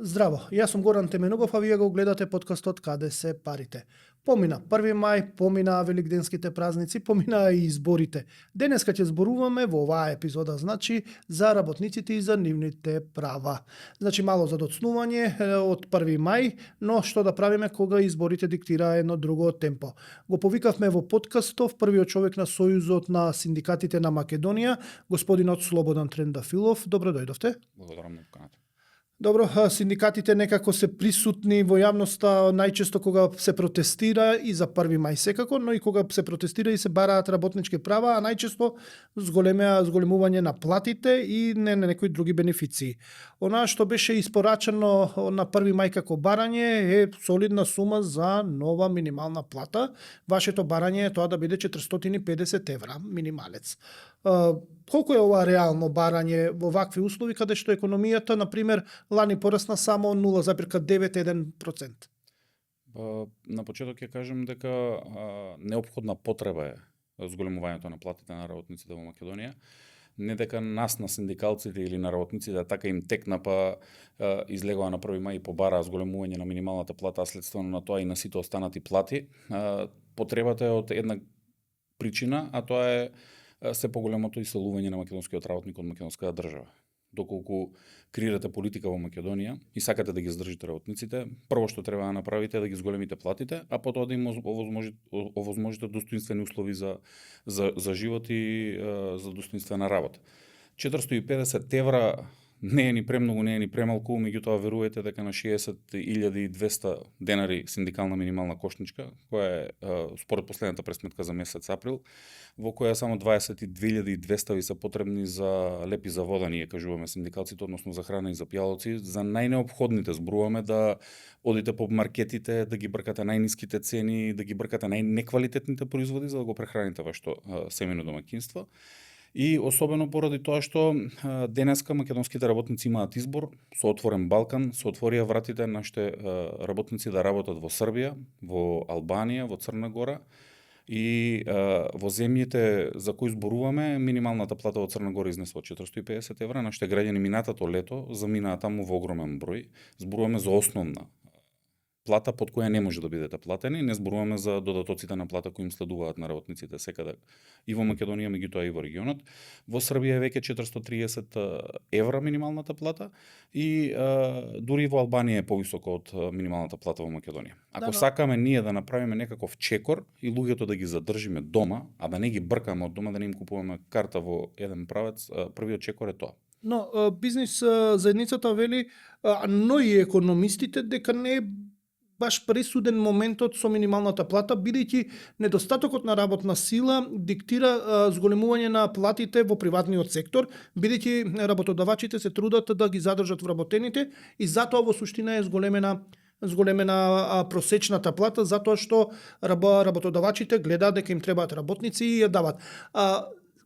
Здраво, јас сум Горан Теменогов, а вие го гледате подкастот Каде се парите. Помина 1 мај, помина великденските празници, помина и изборите. Денеска ќе зборуваме во оваа епизода, значи, за работниците и за нивните права. Значи, мало за доцнување од 1 мај, но што да правиме кога изборите диктира едно друго темпо. Го повикавме во подкастов првиот човек на Сојузот на синдикатите на Македонија, господинот Слободан Трендафилов. Добро дојдовте. Благодарам на поканата. Добро, синдикатите некако се присутни во јавноста најчесто кога се протестира и за 1 мај секако, но и кога се протестира и се бараат работнички права, а најчесто зголемување на платите и не на некои други бенефиции. Она што беше испорачано на 1 мај како барање е солидна сума за нова минимална плата. Вашето барање е тоа да биде 450 евра минималец. Колку е ова реално барање во вакви услови каде што економијата, например, лани порасна само 0,91%? На почеток ќе кажем дека неопходна потреба е зголемувањето на платите на работниците во Македонија. Не дека нас на синдикалците или на работниците така им текна па излегоа на 1 мај и побараа зголемување на минималната плата, а следствено на тоа и на сите останати плати. Потребата е од една причина, а тоа е се поголемото иселување на македонскиот работник од македонската држава. Доколку креирате политика во Македонија и сакате да ги здржите работниците, прво што треба да направите е да ги зголемите платите, а потоа да им овозможите достоинствени услови за живот и за достоинствена работа. 450 евра не е ни премногу, не е ни премалку, меѓутоа верувајте дека на 60.200 денари синдикална минимална кошничка, која е според последната пресметка за месец април, во која само 22.200 ви се потребни за лепи за вода, ние кажуваме синдикалците, односно за храна и за пијалоци, за најнеопходните зборуваме да одите по маркетите, да ги бркате најниските цени, да ги бркате најнеквалитетните производи за да го прехраните вашето семејно домаќинство. И особено поради тоа што денеска македонските работници имаат избор, со отворен Балкан, се отворија вратите нашите работници да работат во Србија, во Албанија, во Црна Гора и во земјите за кои зборуваме, минималната плата во Црна Гора изнесува 450 евра, нашите граѓани минатото лето заминаа таму во огромен број. Зборуваме за основна плата под која не може да бидете платени, не зборуваме за додатоците на плата кои им следуваат на работниците секаде и во Македонија, меѓутоа и во регионот. Во Србија е веќе 430 евра минималната плата и дури во Албанија е повисоко од минималната плата во Македонија. Ако сакаме ние да направиме некаков чекор и луѓето да ги задржиме дома, а да не ги бркаме од дома, да не им купуваме карта во еден правец, првиот чекор е тоа. Но бизнис заедницата вели, но и економистите, дека не е баш пресуден моментот со минималната плата, бидејќи недостатокот на работна сила диктира зголемување на платите во приватниот сектор, бидејќи работодавачите се трудат да ги задржат вработените и затоа во суштина е зголемена просечната плата, затоа што работодавачите гледаат дека им требаат работници и ја дават.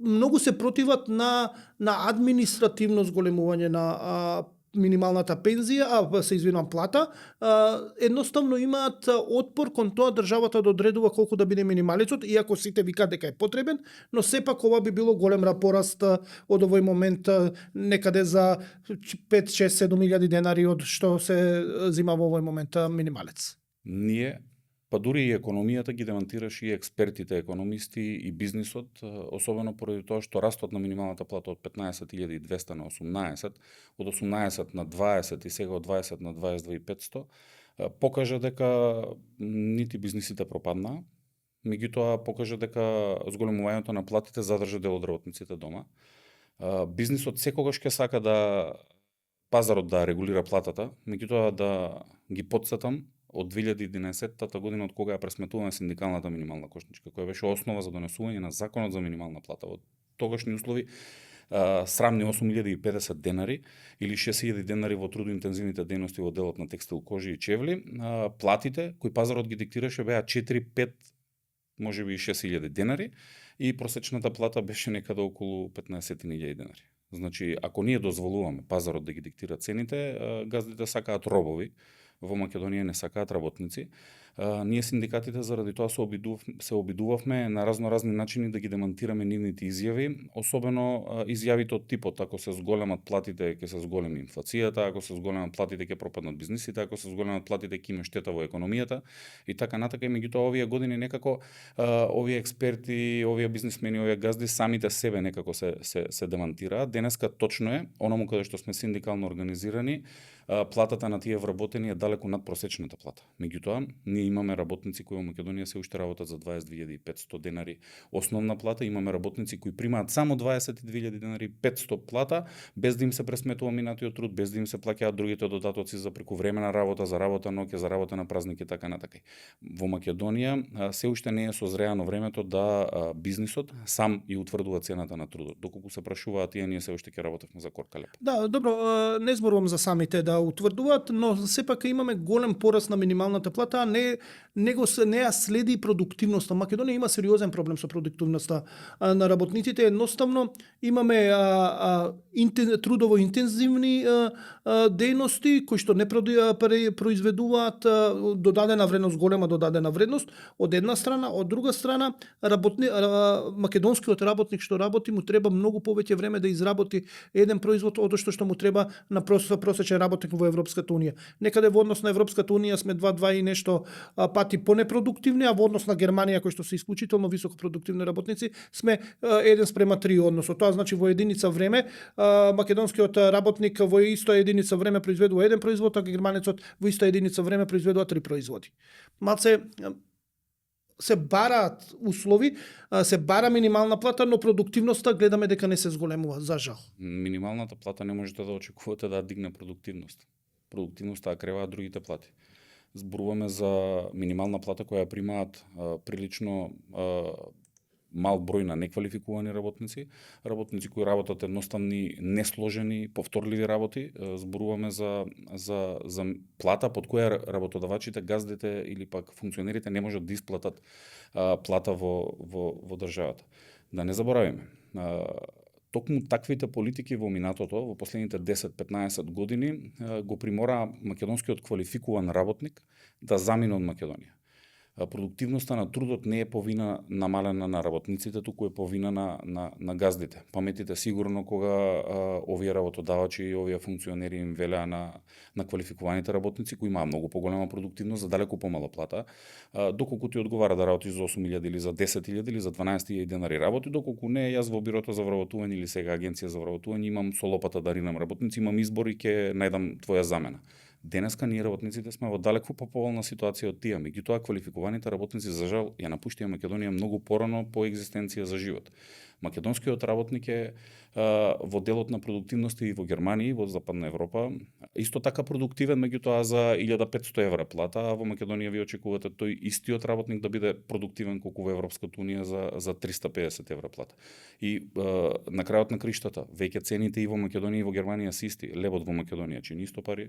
Многу се противат на административно зголемување на минималната пензија, се извинувам, плата, едноставно имаат отпор кон тоа државата да одредува колку да биде минималецот, иако сите викаат дека е потребен, но сепак ова би било голем пораст од овој момент некаде за 5, 6, 7 илјади денари од што се зима во овој момент минималец. Ние, па дури и економијата ги демонтираше и експертите, економисти и бизнисот, особено поради тоа што растот на минималната плата од 15.200 на 18, од 18 на 20 и сега од 20 на 22.500, покажа дека нити бизнисите пропаднаа, меѓутоа покажа дека зголемувањето на платите задржа дел од работниците дома. Бизнисот секогаш ќе сака да пазарот да регулира платата, меѓутоа да ги потсетам, од 2011 година, од кога ја пресметуваме синдикалната минимална кошничка, која беше основа за донесување на законот за минимална плата. Во тогашни услови срамни 8.050 денари или 6.000 денари во трудоинтензивните дејности во делот на текстил, кожи и чевли, платите кои пазарот ги диктираше беа 4-5, можеби и 6.000 денари и просечната плата беше некаде околу 15.000 денари. Значи, ако ние дозволуваме пазарот да ги диктира цените, газдите сакаат робови, во Македонија не сакаат работници. Ние синдикатите заради тоа се обидувавме на разни начини да ги демантираме нивните изјави, особено изјавите од типот ако се зголемат платите ќе се зголеми инфлацијата, ако се зголемат платите ќе пропаднат бизнисите, ако се зголемат платите ќе има штета во економијата и така натака. И меѓутоа овие години некако овие експерти, овие бизнисмени, овие газди самите себе некако се демантираат. Денеска точно е, оному каде што сме синдикално организирани, платата на тие вработени е далеку над просечната плата. Меѓутоа, ние имаме работници кои во Македонија се уште работат за 22.500 денари основна плата, имаме работници кои примаат само 22.000 денари 500 плата, без да им се пресметува минатиот труд, без да им се плаќаат другите додатоци за прековремена работа, за работа ноќе, за работа на празники, така натака. Во Македонија се уште не е созреано времето да бизнисот сам и утврдува цената на трудот. Доколку се прашуваат тие, ние се уште ќе работевме за корка леп. Да, добро, не зборувам за самите да утврдуваат, но сепак имаме голем пораст на минималната плата, а не ја следи продуктивноста. Македонија има сериозен проблем со продуктивноста на работниците. Едноставно имаме трудово интензивни дејности кои што не произведуваат додадена вредност, голема додадена вредност од една страна, од друга страна македонскиот работник што работи му треба многу повеќе време да изработи еден производ од што му треба на просечен работник во Европската унија. Некаде во однос на Европската унија сме 2 и нешто пати понепродуктивни, а во однос на Германија кои што се исклучително високопродуктивни работници сме 1:3 односот. Тоа значи во единица време македонскиот работник во иста единица време произведува еден производ, а германецот во иста единица време произведува 3 производи. Малце се бараат услови, се бара минимална плата, но продуктивноста гледаме дека не се зголемува, за жал. Минималната плата не можете да очекувате да дигне продуктивност. Продуктивноста креваат другите плати. Зборуваме за минимална плата која примаат прилично мал број на неквалификувани работници кои работат едноставни, несложени, повторливи работи. Зборуваме за плата под која работодавачите, газдите или пак функционерите не можат да исплатат плата во државата. Да не заборавиме, токму таквите политики во минатото, во последните 10-15 години, го примора македонскиот квалификуван работник да замине од Македонија. Продуктивноста на трудот не е по вина намалена на работниците, туку е по вина на газдите. Паметите сигурно кога овие работодавачи и овие функционери им велеа на квалификуваните работници кои имаа многу поголема продуктивност за далеку помала плата, доколку ти одговара да работиш за 8.000 или за 10.000 или за 12.000 денари работи, доколку не, јас во бирото за вработување или сега агенција за вработување имам со лопата да ринам работници, имам избор и ќе најдам твоја замена. Денеска ние работниците сме во далеку поповолна ситуација од тие, меѓутоа квалификуваните работници за жал ја напуштија Македонија многу порано по екзистенција за живот. Македонскиот работник е во делот на продуктивност и во Германија и во Западна Европа исто така продуктивен, меѓутоа за 1.500 евра плата, а во Македонија ви очекувате тој истиот работник да биде продуктивен колку во Европската унија за 350 евра плата. И на крајот на криштата, веќе цените и во Македонија и во Германија се исти. Лебот во Македонија чини исто пари,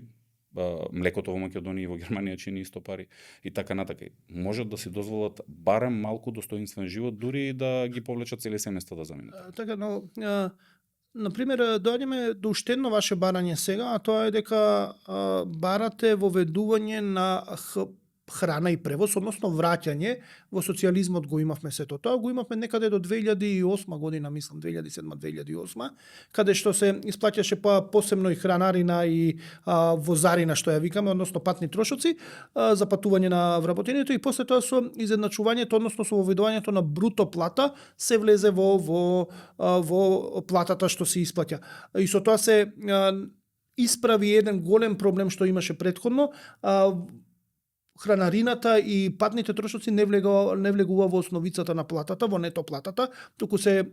млекото во Македонија и во Германија чини исто пари и така натака. Можат да си дозволат барем малку достоинствен живот, дури и да ги повлечат цели семејства да заминат. Така, но например, доаѓаме до уште едно ваше барање сега, а тоа е дека барате воведување на храна и превоз, односно враќање во социјализмот го имавме сето тоа, го имавме некаде до 2008 година, мислам 2007-2008, каде што се исплаќаше посебно и хранарина и возарина што ја викаме, односно патни трошоци за патување на вработењето и после тоа со изедначувањето, односно со воведувањето на бруто плата се влезе во платата што се исплаќа. И со тоа се исправи еден голем проблем што имаше претходно. Хранарината и патните трошоци не влегува во основицата на платата, во нето платата, туку се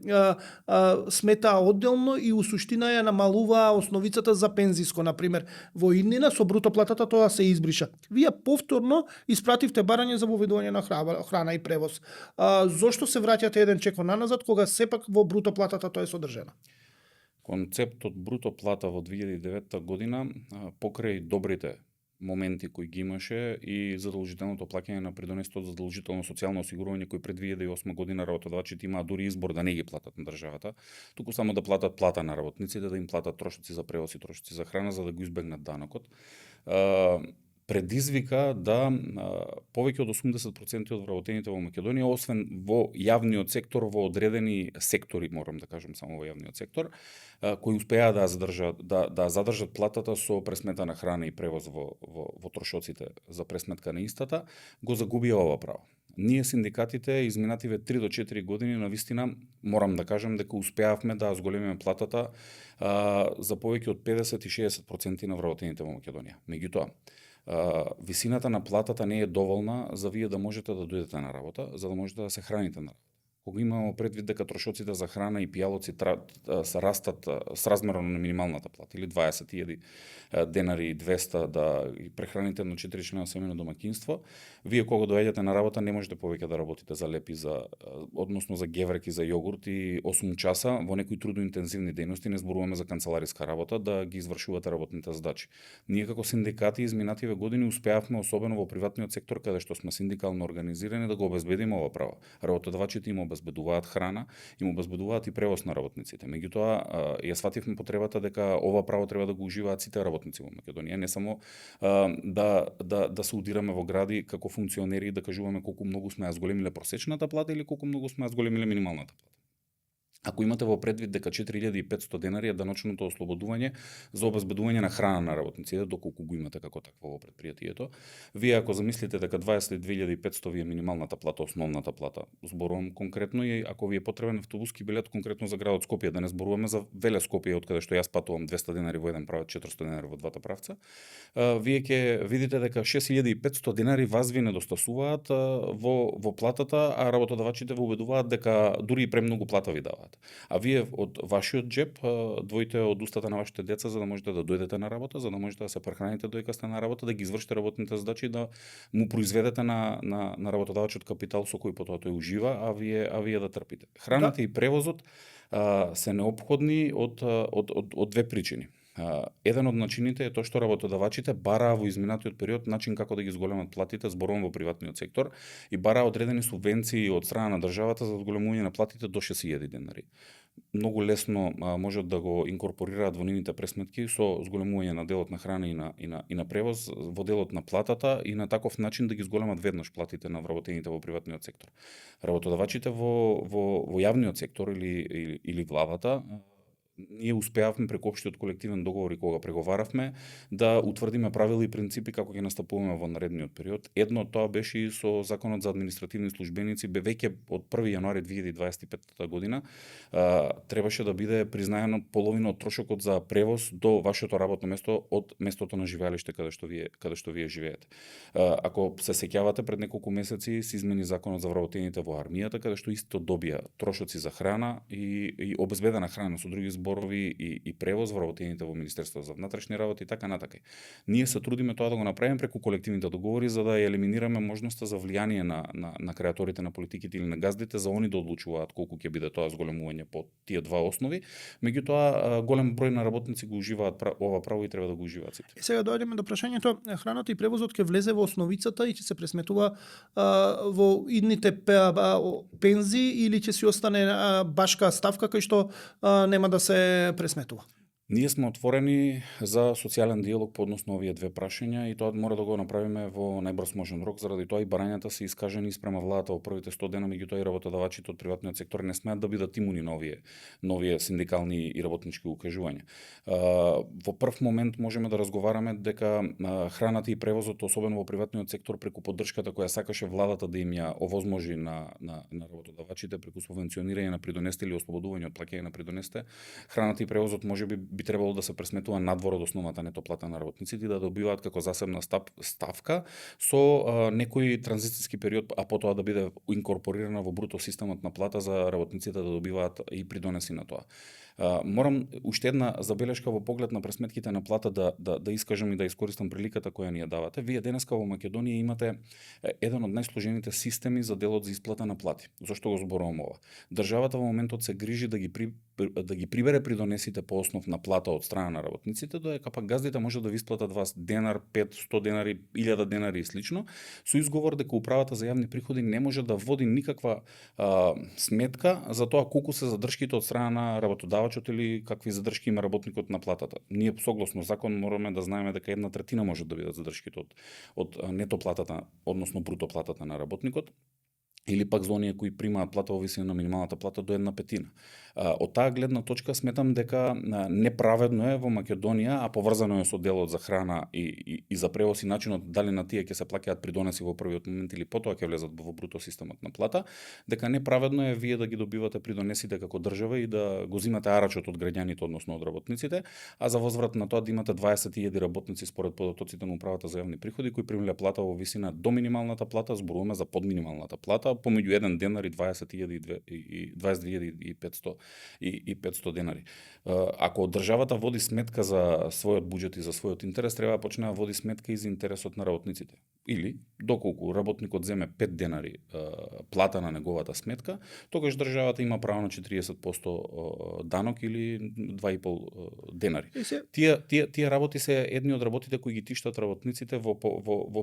сметаа одделно и у суштина ја намалуваа основицата за пензиско, например. Во иднина со бруто платата тоа се избриша. Вие повторно испративте барање за воведување на храна и превоз. Зошто се враќате еден чекор наназад кога сепак во бруто платата тоа е содржано? Концептот бруто плата во 2009 година покрај добрите моменти кои ги имаше и задолжителното плаќање на придонесот за задолжително социјално осигурување кој пред 2008 година работодавачите имаа дури избор да не ги платат на државата, туку само да платат плата на работниците, да им платат трошоци за превоз и трошоци за храна за да го избегнат данокот. предизвика да повеќе од 80% од вработените во Македонија, освен во јавниот сектор, во одредени сектори, морам да кажам само во јавниот сектор, кои успеа да задржат платата со пресмета на храна и превоз во трошоците за пресметка на истата, го загубија ова право. Ние синдикатите изминативе 3 до 4 години навистина морам да кажам дека успеавме да зголемиме платата за повеќе од 50 и 60% на вработените во Македонија. Меѓутоа, висината на платата не е доволна за вие да можете да дојдете на работа, за да можете да се храните на работа. Кога имамо предвид дека трошоците за храна и пијалоци се растат сразмерно на минималната плата или 20.000 денари и 200 да прехраните едно 4-члено семејно домаќинство, вие кога доаѓате на работа не можете повеќе да работите за лепи, односно за гевреки, за јогурт и 8 часа во некои трудоинтензивни дејности, не зборуваме за канцелариска работа, да ги извршувате работните задачи. Ние како синдикати изминативе години успеавме, особено во приватниот сектор, каде што сме синдикално организирани, да го обезбедиме ова право. Работодавачите им обезбедуваат храна, им обезбедуваат и превоз на работниците. Меѓутоа, ја свативме потребата дека ова право треба да го уживаат сите работници во Македонија, не само да се удираме во гради како функционери и да кажуваме колку многу сме ја зголемиле просечната плата или колку многу сме ја зголемиле минималната плата. Ако имате во предвид дека 4500 денари е даночното ослободување за обезбедување на храна на работниците, доколку го имате како такво во предпријатието, вие ако замислите дека 22.500 ви е минималната плата, основната плата, зборувам конкретно и ако ви е потребен автобуски билет конкретно за градот Скопје, да не зборуваме за Веле Скопје, од каде што јас патувам 200 денари во еден правец, 400 денари во двата правца, вие ќе видите дека 6500 денари вас ви недостасуваат во платата, а работодавачите ве убедуваат дека дури и премногу плата ви даваат. А вие од вашиот джеп двоите од устата на вашите деца за да можете да дојдете на работа, за да можете да се прехраните додека сте на работа, да ги извршите работните задачи, да му произведете на работодавачот капитал со кој потоа тој ужива, а вие да трпите. Храната и превозот се неопходни од две причини. Еден од начините е тоа што работодавачите бараа во изминатиот период начин како да ги зголемат платите, зборувам во приватниот сектор, и бараа одредени субвенции од страна на државата за зголемување на платите до 6000 денари. Многу лесно можат да го инкорпорираат во нивните пресметки со зголемување на делот на храна и на превоз во делот на платата и на таков начин да ги зголемат веднаш платите на вработените во приватниот сектор. Работодавачите во јавниот сектор или владата, ние успеавме преку општиот колективен договор и кога преговаравме да утврдиме правила и принципи како ќе настапуваме во наредниот период. Едно од тоа беше и со Законот за административни службеници, веќе од 1 јануари 2025 година требаше да биде признаено половина од трошокот за превоз до вашето работно место од местото на живеалиште каде што вие живеете. Ако се сеќавате, пред неколку месеци се измени Законот за вработените во армијата, каде што исто добија трошоци за храна и обезбедена храна, со други зборови и превоз вработените во Министерството за внатрешни работи и така натака. Ние се трудиме тоа да го направиме преку колективните договори за да ја елиминираме можноста за влијание на креаторите на политиките или на газдите за они да одлучуваат колку ќе биде тоа зголемување по тие два основи. Меѓутоа голем број на работници го уживаат ова право и треба да го уживаат сите. И сега доаѓаме до прашањето, храната и превозот ќе влезе во основицата и ќе се пресметува во идните пензии или ќе си остане башка ставка кај што нема да се пресметува? Ние сме отворени за социјален диалог по однос на овие две прашања и тоа мора да го направиме во најбрз можен рок, заради тоа и барањата се искажени спрема владата во првите 100 дена, меѓутоа и работодавачите од приватниот сектор не смеат да бидат имуни на овие синдикални и работнички укажувања. Во прв момент можеме да разговараме дека храната и превозот, особено во приватниот сектор, преку поддршката која сакаше владата да им ја овозможи на работодавачите преку субвенционирање на придонесте или ослободување од плаќање на придонесте, храната и превозот можеби би требало да се пресметува надвор од основната нето плата на работниците и да добиваат како засебна ставка со некој транзицијски период, а потоа да биде инкорпорирана во бруто системот на плата за работниците да добиваат и придонеси на тоа. Морам уште една забелешка во поглед на пресметките на плата да искажам и да искористам приликата која ни ја давате. Вие денеска во Македонија имате еден од најсложените системи за делот за исплата на плати. Зошто го зборувам ова? Државата во моментот се грижи да ги да ги прибере придонесите по основ на плата од страна на работниците, додека пак газдите може да ви исплатат вас денар, 5, 100 денари, 1000 денари и слично, со изговор дека управата за јавни приходи не може да води никаква сметка за тоа колку се задршките од страна на работодавачот или какви задршки има работникот на платата. Ние согласно закон мораме да знаеме дека 1/3 може да бидат задршките од нето платата, односно бруто платата на работникот, или пак за оние кои примаат плата во висина на минималната плата до 1/5. Од таа гледна точка сметам дека неправедно е во Македонија, а поврзано е со делот за храна и за превоз и начинот дали на тие ќе се плаќаат придонеси во првиот момент или потоа ќе влезат во бруто системот на плата, дека неправедно е вие да ги добивате придонесите како држава и да го зимате арачот од граѓаните, односно од работниците, а за возврат на тоа да имате 20.000 работници според податоците на управата за јавни приходи кои примиле плата во висина до минималната плата, зборуваме за подминималната плата, помеѓу 1 денар и 22.500 денари. Ако државата води сметка за својот буџет и за својот интерес, треба да почне да води сметка и за интересот на работниците. Или, доколку работникот земе 5 денари плата на неговата сметка, тогаш државата има право на 40% данок или 2,5 денари. Тие работи се едни од работите кои ги тиштат работниците во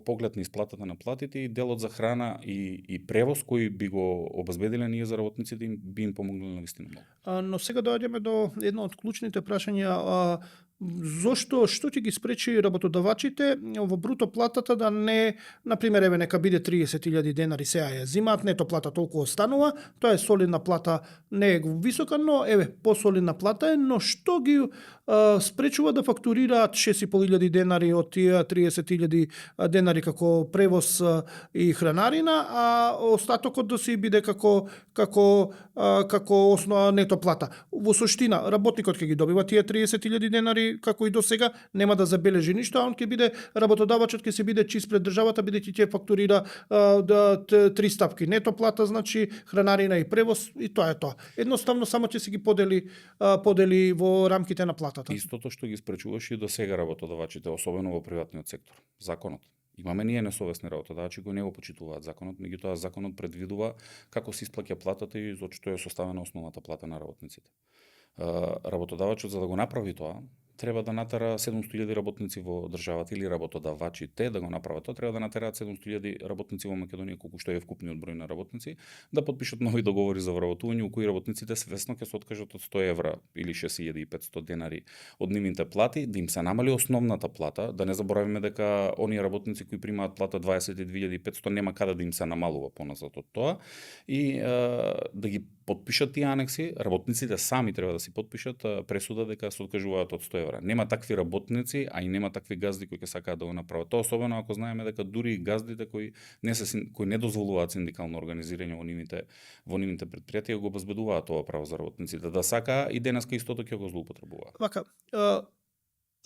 поглед на исплатата на платите и делот за храна и превоз кој би го обезбедиле ние за работниците би им помогнали на вистина многу. Но сега доаѓаме до едно од клучните прашања. Што ќе ги спречи работодавачите во бруто платата да не, например, еве нека биде 30.000 денари сега ја зимаат, нето плата толку останува, тоа е солидна плата, не е висока, но еве посолидна плата е, но што ги спречува да фактурираат 6.500 денари од тие 30.000 денари како превоз и хранарина, а остатокот да си биде како основа нето плата. Во суштина, работникот ќе ги добива тие 30.000 денари како и до сега, нема да забележи ништо, а он ќе биде, работодавачот ќе се биде чист пред државата, бидејќи ќе фактурира 3 стапки нето плата, значи хранарина и превоз, и тоа е тоа. Едноставно само ќе се ги подели во рамките на платата. Истото што ги спречуваше и до сега работодавачите, особено во приватниот сектор, законот. Имаме ние несовесни работодавачи кои не го почитуваат законот, меѓутоа законот предвидува како се исплаќа платата и за што е составена основната плата на работниците. Работодавачот за да го направи тоа, треба да натера 700.000 работници во државата или работодавачите да го направат тоа, треба да натераат 700.000 работници во Македонија, колку што е вкупниот број на работници, да подпишат нови договори за вработување у кои работниците свесно ќе се откажат од 100 евра или 6.500 денари од нивните плати, да им се намали основната плата, да не заборавиме дека оние работници кои примаат плата 22.500 нема каде да им се намалува поназад од тоа и да ги подпишат тие анекси, работниците сами треба да си подпишат пресуда дека се откажуваат од 100 евра. Нема такви работници, а и нема такви газди кои ќе сакаат да го направат. Тоа особено ако знаеме дека дури и газдите кои не дозволуваат синдикално организирање во нивните предпријатија го обезбедуваат тоа право за работниците. Да сака и денеска истото ќе го злоупотребуваат. Вака,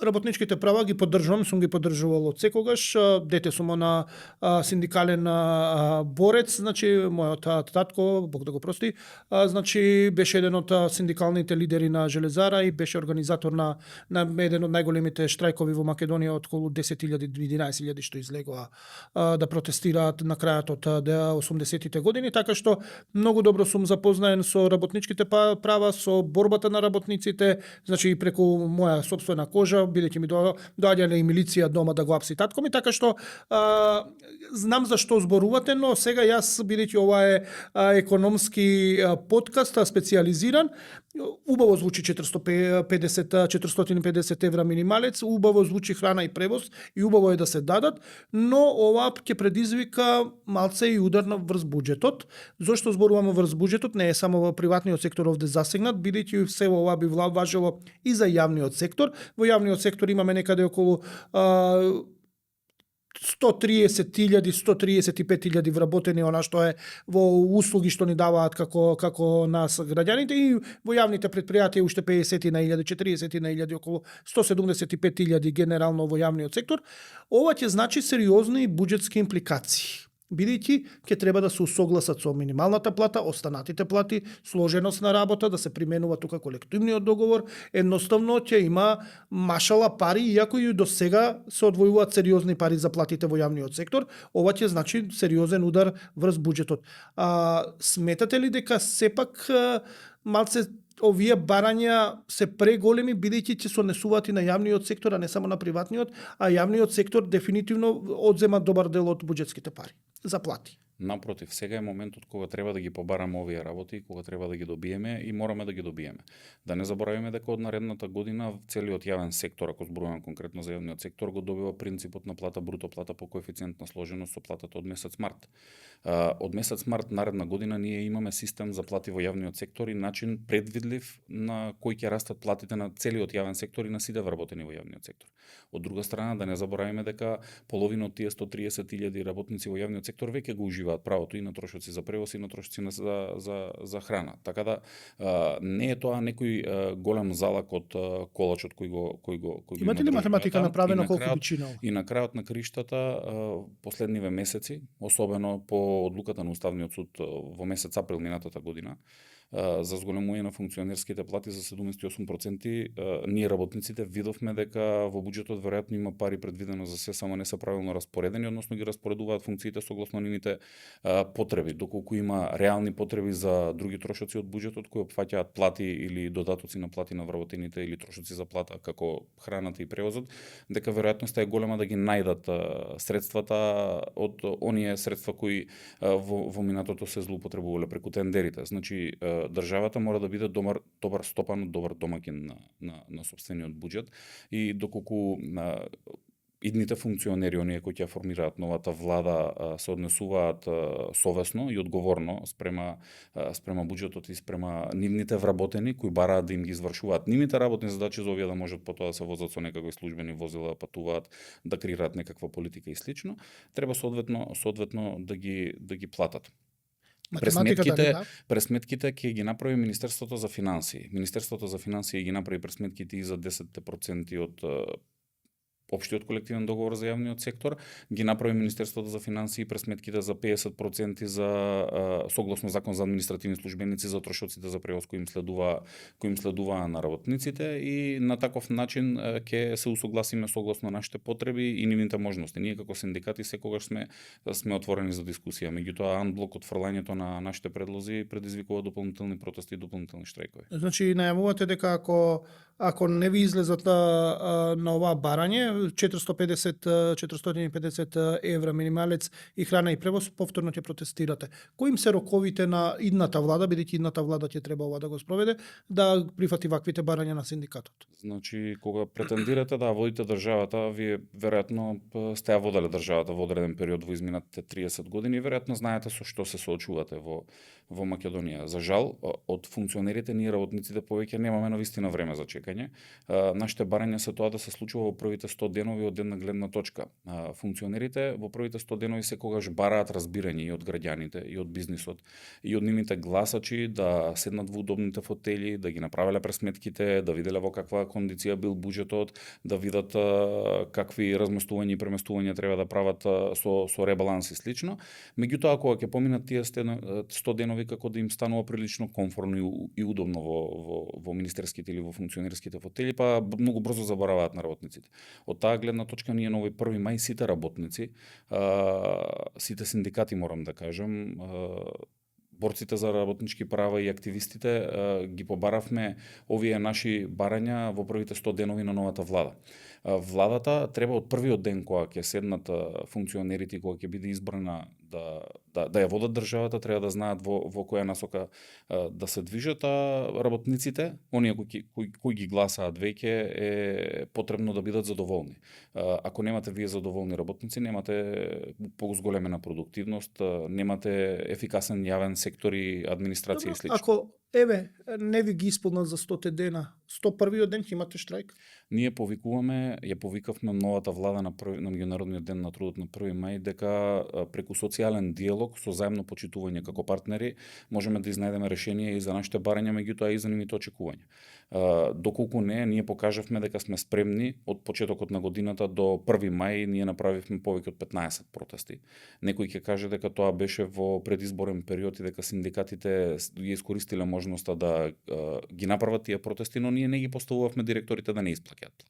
работничките права ги поддржувам, сум ги поддржувал од секогаш. Дете сум на синдикален борец, значи мојот татко, Бог да го прости, значи беше еден од синдикалните лидери на Железара и беше организатор на еден од најголемите штрајкови во Македонија, од околу 10.000 11.000 што излегоа да протестираат на крајот од 80-тите години, така што многу добро сум запознаен со работничките права, со борбата на работниците, значи и преку моја сопствена кожа, бидејќи ми доаѓале и милиција дома да го апси татко ми, така што знам за што зборувате, но сега јас, бидејќи ова е економски подкаст, специјализиран, убаво звучи 450 евра минималец, убаво звучи храна и превоз и убаво е да се дадат, но ова ќе предизвика малце и удар врз буџетот. Зошто зборуваме врз буџетот? Не е само во приватниот сектор овде засегнат, бидејќи се ова би важело и за јавниот сектор. Во јавниот сектор имаме некаде околу 130.000, 135.000 вработени, она што е во услуги што ни даваат како нас граѓаните, и во јавните предпријатија уште 50.000, 40.000, околу 175.000 генерално во јавниот сектор. Ова ќе значи сериозни буџетски импликации, бидејќи ќе треба да се усогласат со минималната плата, останатите плати, сложеност на работа, да се применува тука колективниот договор, едноставно ќе има машала пари, иако и до сега се одвојуваат сериозни пари за платите во јавниот сектор, ова ќе значи сериозен удар врз буџетот. Сметате ли дека сепак малце овие барања се преголеми бидејќи ќе се однесуваат и на јавниот сектор, а не само на приватниот, а јавниот сектор дефинитивно одзема добар дел од буџетските пари за плати. Напротив, сега е моментот кога треба да ги побараме овие работи, кога треба да ги добиеме и мораме да ги добиеме. Да не забораваме дека од наредната година целиот јавен сектор, ако зборуваме конкретно за јавниот сектор, го добива принципот на плата бруто плата по коефициент на сложеност со платата од месец март. Од месец март наредна година ние имаме систем за плати во јавниот сектор и начин предвидлив на кој ќе растат платите на целиот јавен сектор и на сите вработени во јавниот сектор. Од друга страна, да не забораваме дека половина од тие 130.000 работници во јавниот сектор веќе го уживаат правото и на трошоци за превоз и на трошоци за храна. Така да не е тоа некој голем залак од колачот кој го Имате ли математика направена колку би чинало? И на крајот на криштата последниве месеци, особено по одлуката на Уставниот суд во месец април минатата година, за зголемување на функционерските плати за 78%, ние работниците видовме дека во буџетот веројатно има пари предвидено за се, само не се правилно распоредени, односно ги распоредуваат функциите согласно нивните потреби, доколку има реални потреби за други трошоци од буџетот кои опфаќаат плати или додатоци на плати на вработените или трошоци за плата како храната и превозот, дека веројатноста е голема да ги најдат средствата од оние средства кои во минатото се злоупотребувале преку тендерите. Значи државата мора да биде добар стопан, добар домаќин на сопствениот буџет и доколку идните функционери, оние кои ќе формираат новата влада, се однесуваат совесно и одговорно спрема буџетот и спрема нивните вработени кои бараат да им ги извршуваат нивните работни задачи за овие да можат потоа да се возат со некакви службени возила, да патуваат, да креираат некаква политика и слично, треба соодветно да ги платат. Пресметките ќе ги направи Министерството за финансии. Министерството за финансии ги направи пресметките и за 10% од општиот колективен договор за јавниот сектор, ги направи Министерството за финансии пресметките за 50% за согласно закон за административни службеници за трошоците за превоз кои им следува на работниците и на таков начин ќе се усогласиме согласно нашите потреби и нивните можности. Ние како синдикати секогаш сме отворени за дискусија, меѓутоа анблок отфрлањето на нашите предлози предизвикува дополнителни протести и дополнителни штрајкови. Значи најавувате дека ако не ви излезат на ова барање 450 евра минималец и храна и превоз, повторно ќе протестирате. Кои им се роковите на идната влада, бидејќи идната влада ќе треба ова да го спроведе, да прифати ваквите барања на синдикатот? Значи, кога претендирате да водите државата, вие веројатно сте ја воделе државата во одреден период во изминатите 30 години и веројатно знаете со што се соочувате во Македонија. За жал, од функционерите ние работниците повеќе немаме навистина време за чекање. Нашите барања се тоа да се случува во првите 100 денови од една гледна точка. Функционерите во првите 100 денови секогаш бараат разбирање и од граѓаните, и од бизнисот, и од нивните гласачи да седнат во удобните фотели, да ги направеле пресметките, да виделе во каква кондиција бил буџетот, да видат какви разместувања и преместувања треба да прават со ребаланс и слично. Меѓутоа, кога ќе поминат тие 100 денови, како да им станува прилично комфортно и удобно во министерските или во функционерските фотели, па многу брзо забораваат на работниците. Од таа гледна точка ние на овој 1 мај сите работници, сите синдикати морам да кажам, борците за работнички права и активистите ги побаравме овие наши барања во првите 100 денови на новата влада. Владата треба од првиот ден кога ќе седнат функционерите и кога ќе биде избрана да ја водат државата, треба да знаат во која насока да се движат, а работниците, оние кои ги гласаат веќе, е потребно да бидат задоволни. Ако немате вие задоволни работници, немате позголемена продуктивност, немате ефикасен јавен сектор и администрација и слично. Ако не ви ги исполнат за 100 дена, 101-иот ден ќе имате штрајк? Ние ја повикавме новата влада на меѓународниот ден на трудот на 1 мај дека преку социјален диалог со заемно почитување како партнери можеме да изнајдеме решение и за нашите барања, меѓутоа и за нивните очекувања. Доколку не, ние покажавме дека сме спремни од почетокот на годината до 1 мај ние направивме повеќе од 15 протести. Некој ќе каже дека тоа беше во предизборен период и дека синдикатите ги искористиле можноста да ги направат тие протести, но ние не ги поставувавме директорите да не исплаќаат плата.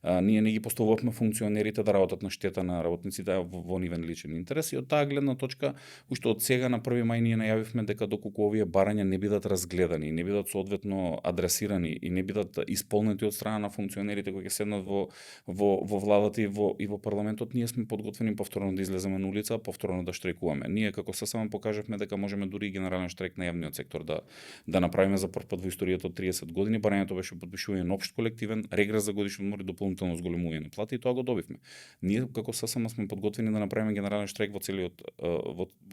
Ние не ги поставувавме функционерите да работат на штета на работниците во нивен личен интерес и од таа гледна точка уште од сега на 1 мај ние најавивме дека доколку овие барања не бидат разгледани, не бидат соодветно адресирани и не бидат исполнети од страна на функционерите кои ќе седнат во владата и во парламентот, ние сме подготвени повторно да излеземе на улица, повторно да штрajкуваме. Ние како ССМ покажавме дека можеме дури и генерален штрajк на јавниот сектор да направиме за прв пат во историјата од 30 години. Барањето беше подпишување на општ колективен регрес за годишни одмори, дополнително зголемување на плати и тоа го добивме. Ние како ССМ сме подготвени да направиме генерален штрajк во целиот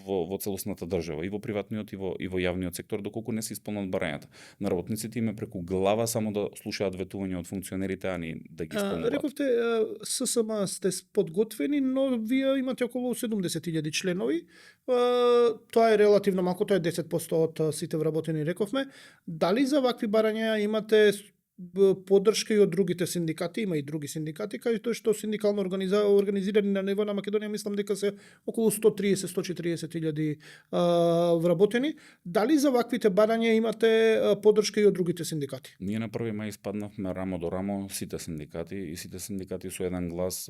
во целосната држава и во приватниот и во јавниот сектор доколку не се исполнат барањата. На работниците им е преку глава само да слушаат ветување од функционерите, а не да ги исполнуваат. Рековте ССМ сте подготвени, но вие имате околу 70.000 членови. Тоа е релативно малку, тоа е 10% од сите вработени, рековме. Дали за вакви барања имате поддршка и од другите синдикати? Има и други синдикати, кај тоа што синдикално организирани на ниво на Македонија, мислам дека се околу 130-140.000 вработени. Дали за ваквите барања имате поддршка и од другите синдикати? Ние на 1 мај испаднавме рамо до рамо сите синдикати и сите синдикати со еден глас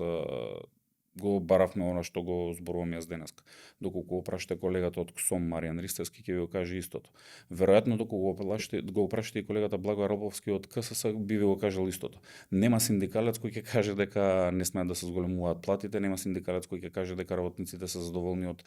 го баравме она што го зборувам јас денеска. Доколку го прашате колегата од КСОМ Маријан Ристевски ќе ви го каже истото. Веројатно доколку го прашате и колегата Благо Арабовски од КСС би ви го кажал истото. Нема синдикалец кој ќе каже дека не смеат да се зголемуваат платите, нема синдикалец кој ќе каже дека работниците се задоволни од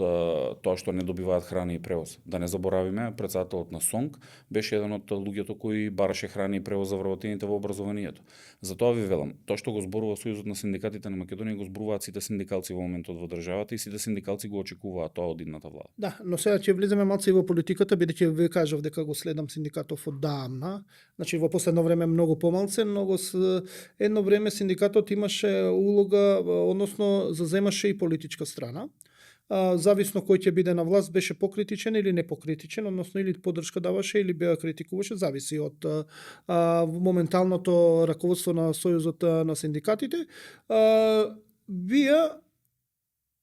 тоа што не добиваат храна и превоз. Да не заборавиме, претседателот на СОНК беше еден од луѓето кои бараше храна и превоз за вработените во образованието. Затоа ви велам, тоа што го зборува Сојузот на синдикатите на Македонија го зборуваат сите синдикалци во моментот во државата и сите синдикалци го очекуваат тоа од идната влада. Да, но сега ќе влеземе малце и во политиката, бидејќи ви кажав дека го следам синдикатов оддавна. Значи во последно време многу помалце, едно време синдикатот имаше улога, односно заземаше и политичка страна. Зависно кој ќе биде на власт, беше покритичен или непокритичен, односно или поддршка даваше или беа критикуваше, зависи од моменталното раководство на Сојузот на синдикатите. Вие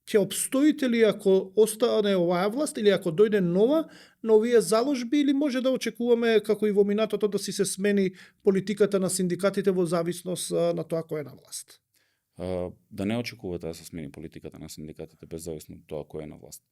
ќе обстоите ли ако остане оваа власт или ако дојде нова, но овие заложби, или може да очекуваме како и во минатото да си се смени политиката на синдикатите во зависност на тоа кој е на власт? Да не очекувате да се смени политиката на синдикатите без зависно од тоа кој е на власт.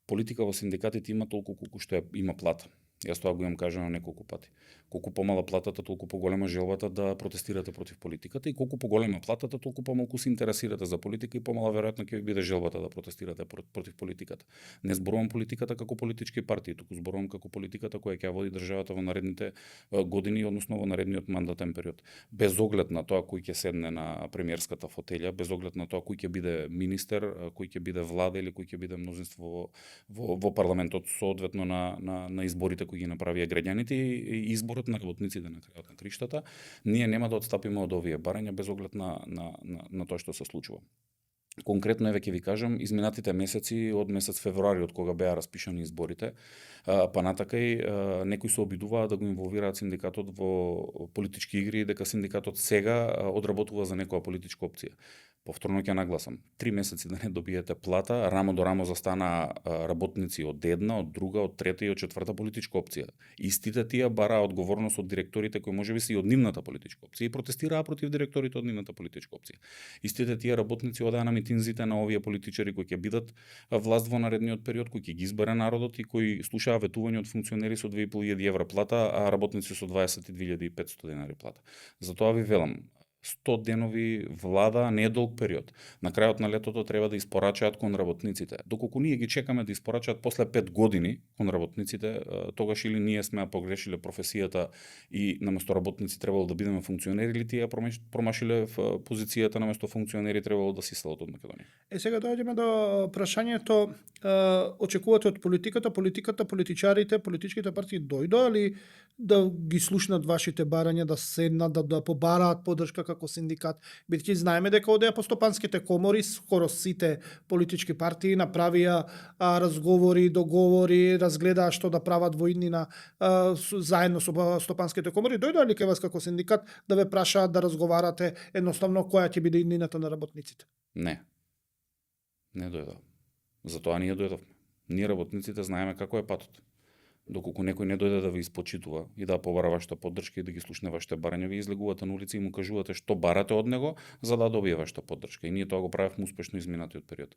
Политика во синдикатите има толку колку што има плата. Јас тоа го имам кажано неколку пати. Колку помала платата, толку поголема желбата да протестирате против политиката и колку поголема платата, толку помалку се интересирате за политика и помала веројатно ќе ви биде желбата да протестирате против политиката. Не зборувам политиката како политички партии, туку зборувам како политиката која ќе води државата во наредните години, односно во наредниот мандатен период. Без оглед на тоа кој ќе седне на премиерската фотелја, без оглед на тоа кој ќе биде министер, кој ќе биде влада или кој ќе биде мнозинство во парламентот соодветно на изборите кои ги направија граѓаните и изборот на работниците на крајот на криштата, ние нема да отстапиме од овие барања без оглед на тоа што се случува. Конкретно еве ќе ви кажам, изминатите месеци, од месец февруари од кога беа распишани изборите, па натакај некои се обидуваат да го инволвираат синдикатот во политички игри, дека синдикатот сега одработува за некоја политичка опција. Повторно ќе нагласам, 3 месеци да не добиете плата, рамо до рамо застана работници од една, од друга, од трета и од четврта политичка опција. Истите тие бараа одговорност од директорите кои можеби се и од нивната политичка опција и протестираа против директорите од нивната политичка опција. Истите тие работници одеа на митинзите на овие политичари кои ќе бидат власт во наредниот период, кои ќе ги избере народот и кои слушаа ветување од функционери со 2.500 евра плата, а работници со 22.500 денари плата. Затоа ви велам, 100 денови влада не е долг период. На крајот на летото треба да испорачаат кон работниците. Доколку ние ги чекаме да испорачаат после 5 години кон работниците, тогаш или ние сме погрешиле професијата и наместо работници требало да бидеме функционери, или тие промашиле в позицијата наместо функционери требало да си селат од Македонија. Сега доаѓаме до прашањето, очекувате од политиката, политичарите, политичките партии дојдоа ли да ги слушнат вашите барања, да седнат, да побараат поддршка како синдикат, бидејќи знаеме дека одеа по стопанските комори, скоро сите политички партии направија разговори, договори, разгледаа што да прават во иднина заедно со стопанските комори. Дојдоа ли кај вас како синдикат да ве прашаат да разговарате едноставно која ќе биде иднината на работниците? Не дојдоа. Затоа ние дојдовме. Ние работниците знаеме како е патот. Доколку некој не дојде да ви испочитува и да побара вашата поддршка и да ги слушне вашите барања, ви излегувате на улица и му кажувате што барате од него за да добие вашата поддршка. И ние тоа го правевме успешно изминатиот период.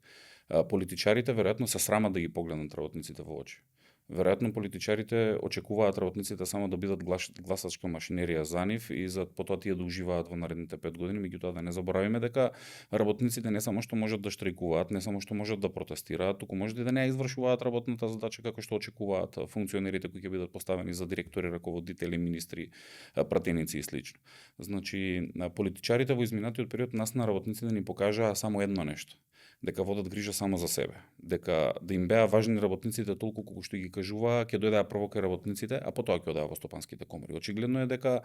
Политичарите веројатно се срамат да ги погледнат работниците во очи. Веројатно политичарите очекуваат работниците само да бидат гласачка машинерија за нив и за потоа тие да уживаат во наредните 5 години, меѓутоа да не заборавиме дека работниците не само што можат да штрајкуваат, не само што можат да протестираат, туку можат и да не ја извршуваат работната задача како што очекуваат функционерите кои ќе бидат поставени за директори, раководители, министри, пратеници и слично. Значи, политичарите во изминатиот период нас на работниците ни покажаа само едно нешто, дека водат грижа само за себе, дека да им беа важни работниците толку колку што ги кажуваа, ќе дојдеа прво кај работниците, а потоа ќе одеа во стопанските комори. Очигледно е дека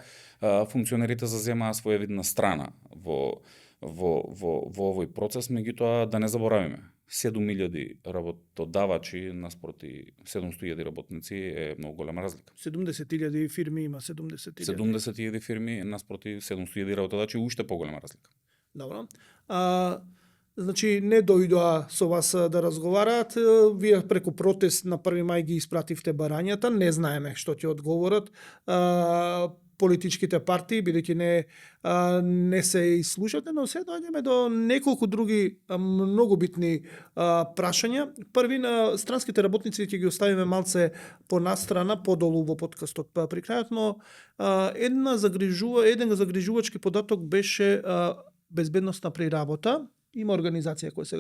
функционерите заземаа своевидна страна во овој процес, меѓутоа да не заборавиме. 7.000 работодавачи наспроти 700.000 работници е многу голема разлика. 70.000 фирми има 70.000. 70.000 фирми наспроти 700.000 работодавачи уште поголема разлика. Добро. Значи, не дојдоа со вас да разговараат, вие преку протест на 1 мај ги испративте барањата, не знаеме што ќе одговорат. Политичките партии, бидејќи не се изслушате, но се доаѓаме до неколку други многу битни прашања. Први, на странските работници ќе ги оставиме малце понастрана, подолу во подкастот при крајот, но еден загрижувачки податок беше безбедноста при работа. Има организација која се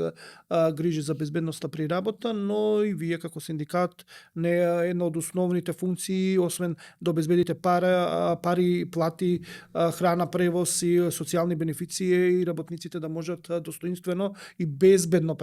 грижи за безбедноста при работа, но и вие како синдикат не е една од основните функции, освен да обезбедите пари, плати, храна, превоз и социјални бенефиции и работниците да можат достоинствено и безбедно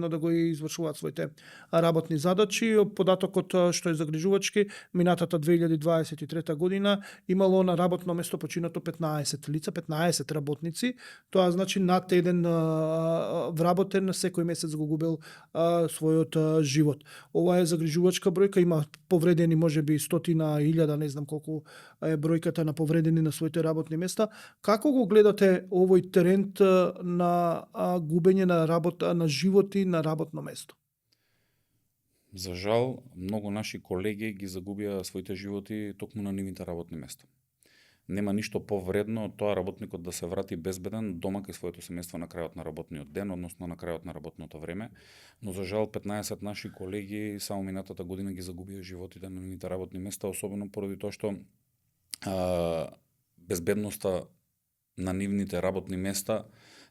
да го извршуваат своите работни задачи. Податокот што е загрижувачки, минатата 2023 година имало на работно место починато 15 лица, 15 работници. Тоа значи над еден вработен секој месец го губел својот живот. Ова е загрижувачка бројка, има повредени можеби 100.000, не знам колку е бројката на повредени на своите работни места. Како го гледате овој тренд на губење на работа, на животи на работно место? За жал, многу наши колеги ги загубија своите животи токму на нивните работни места. Нема ништо повредно од тоа работникот да се врати безбеден дома кај своето семејство на крајот на работниот ден, односно на крајот на работното време, но за жал 15 наши колеги само минатата година ги загубија животите на нивните работни места, особено поради тоа што безбедноста на нивните работни места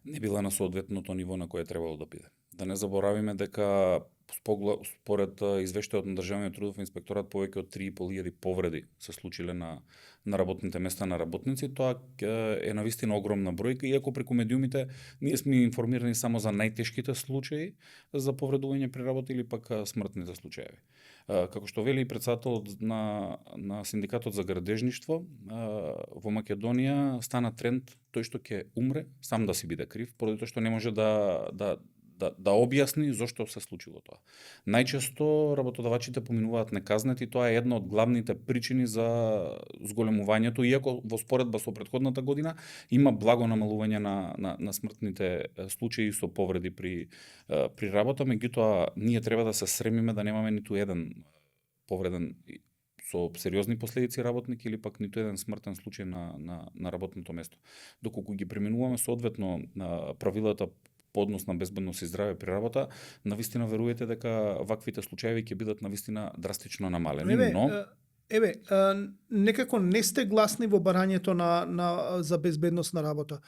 не била на соодветното ниво на кое требало да биде. Да не заборавиме дека според извештајот на Државниот трудов инспекторат повеќе од 3.500 повреди се случиле на работните места на работници. Тоа е навистина огромна бројка, иако преку медиумите ние сме информирани само за најтешките случаи за повредување при работа или пак смртните случаи. Како што вели и председателот на Синдикатот за градежништво, во Македонија стана тренд тој што ќе умре сам да си биде крив, поради тоа што не може да објасни зошто се случило тоа. Најчесто работодавачите поминуваат неказнети, тоа е една од главните причини за зголемувањето, иако во споредба со претходната година има благо намалување на смртните случаи со повреди при работа, меѓутоа ние треба да се сремиме да немаме ниту еден повреден со сериозни последици работник или пак ниту еден смртен случај на работното место. Доколку ги преминуваме соодветно на правилата по однос на безбедност и здраве при работа, навистина верувате дека ваквите случаи ќе бидат навистина драстично намалени, но некако не сте гласни во барањето за безбедност на работа.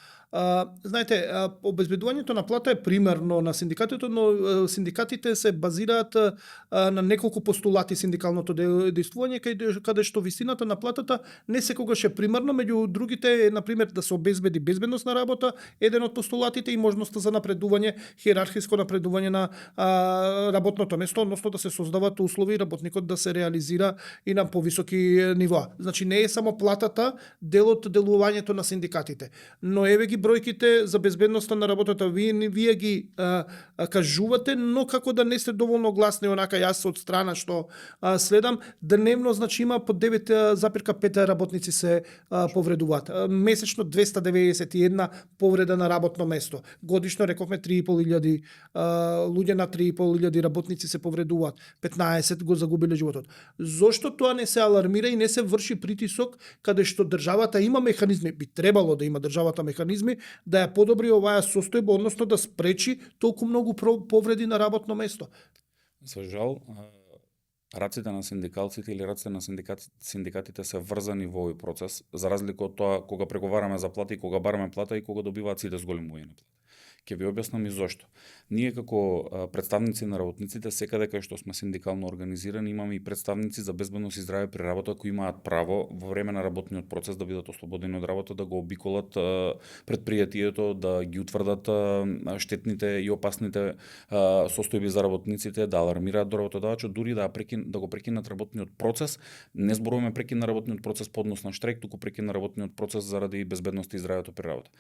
Знаете, обезбедувањето на плата е примерно на синдикатите, но синдикатите се базираат на неколку постулати синдикалното дејствување, каде што висината на платата не секогаш е примерно, меѓу другите е, например, да се обезбеди безбедност на работа, еден од постулатите и можноста за напредување, хиерархиско напредување на работното место, односно да се создават услови работникот да се реализира и на повисоко повисоки нивоа. Значи не е само платата дел од делувањето на синдикатите, но еве ги бројките за безбедноста на работата. Вие ги кажувате, но како да не сте доволно гласни, онака јас од страна што следам, дневно значи има по 9,5 работници се повредуваат. Месечно 291 повреда на работно место. Годишно рековме 3.500 луѓе на 3.500 работници се повредуваат. 15 го загубиле животот. Зошто тоа не се алармира и не се врши притисок каде што државата има механизми, би требало да има државата механизми да ја подобри оваа состојба, односно да спречи толку многу повреди на работно место? За жал, раците на синдикалците или раците на синдикатите се врзани во овој процес, за разлика од тоа кога преговараме за плати, кога бараме плата и кога добиваат сите зголемување на плата. Ќе ви објаснам и зошто. Ние како представници на работниците, секаде кај што сме синдикално организирани, имаме и представници за безбедност и здраве при работа кои имаат право во време на работниот процес да бидат ослободени од работа, да го обиколат предпријатието, да ги утврдат штетните и опасните состојби за работниците, да алармираат до работодавачот, дури да го прекинат работниот процес. Не зборуваме прекин на работниот процес по однос на штрек, туку прекин на работниот процес заради безбедност и здравето при работа.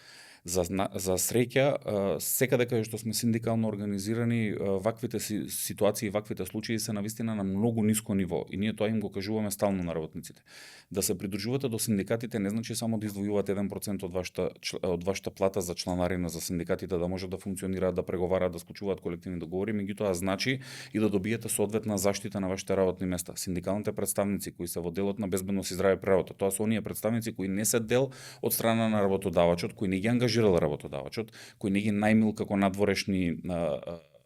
За среќа, секаде каде што сме синдикално организирани, ваквите ситуации, ваквите случаи се навистина на многу ниско ниво и ние тоа им го кажуваме стално на работниците. Да се придружувате до синдикатите не значи само да издвојувате 1% од вашата плата за чланарина за синдикатите да можат да функционираат, да преговараат, да склучуваат колективни договори, меѓутоа значи и да добиете соодветна заштита на вашите работни места. Синдикалните представници кои се во делот на безбедност и здраве при работа, тоа се оние представници кои не се дел од страна на работодавачот, кои не ги ангажирал работодавачот, кои не ги најмил како надворешни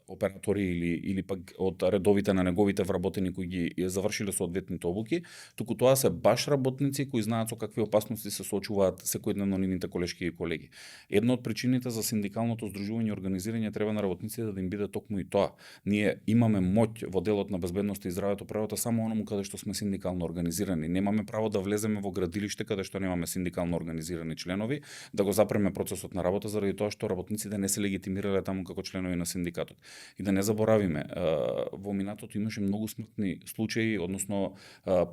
оператори или пак од редовите на неговите вработени кои ги завршиле соодветните обуки, туку тоа се баш работници кои знаат со какви опасности се соочуваат секојдневно нивните колешки и колеги. Една од причините за синдикалното здружување и организирање треба на работниците да им биде токму и тоа. Ние имаме моќ во делот на безбедноста и здравето при работа само оному каде што сме синдикално организирани. Немаме право да влеземе во градилиште каде што немаме синдикално организирани членови, да го запреме процесот на работа заради тоа што работниците не се легитимирале таму како членови на синдикатот. И да не заборавиме, во минатото имаше многу смртни случаи, односно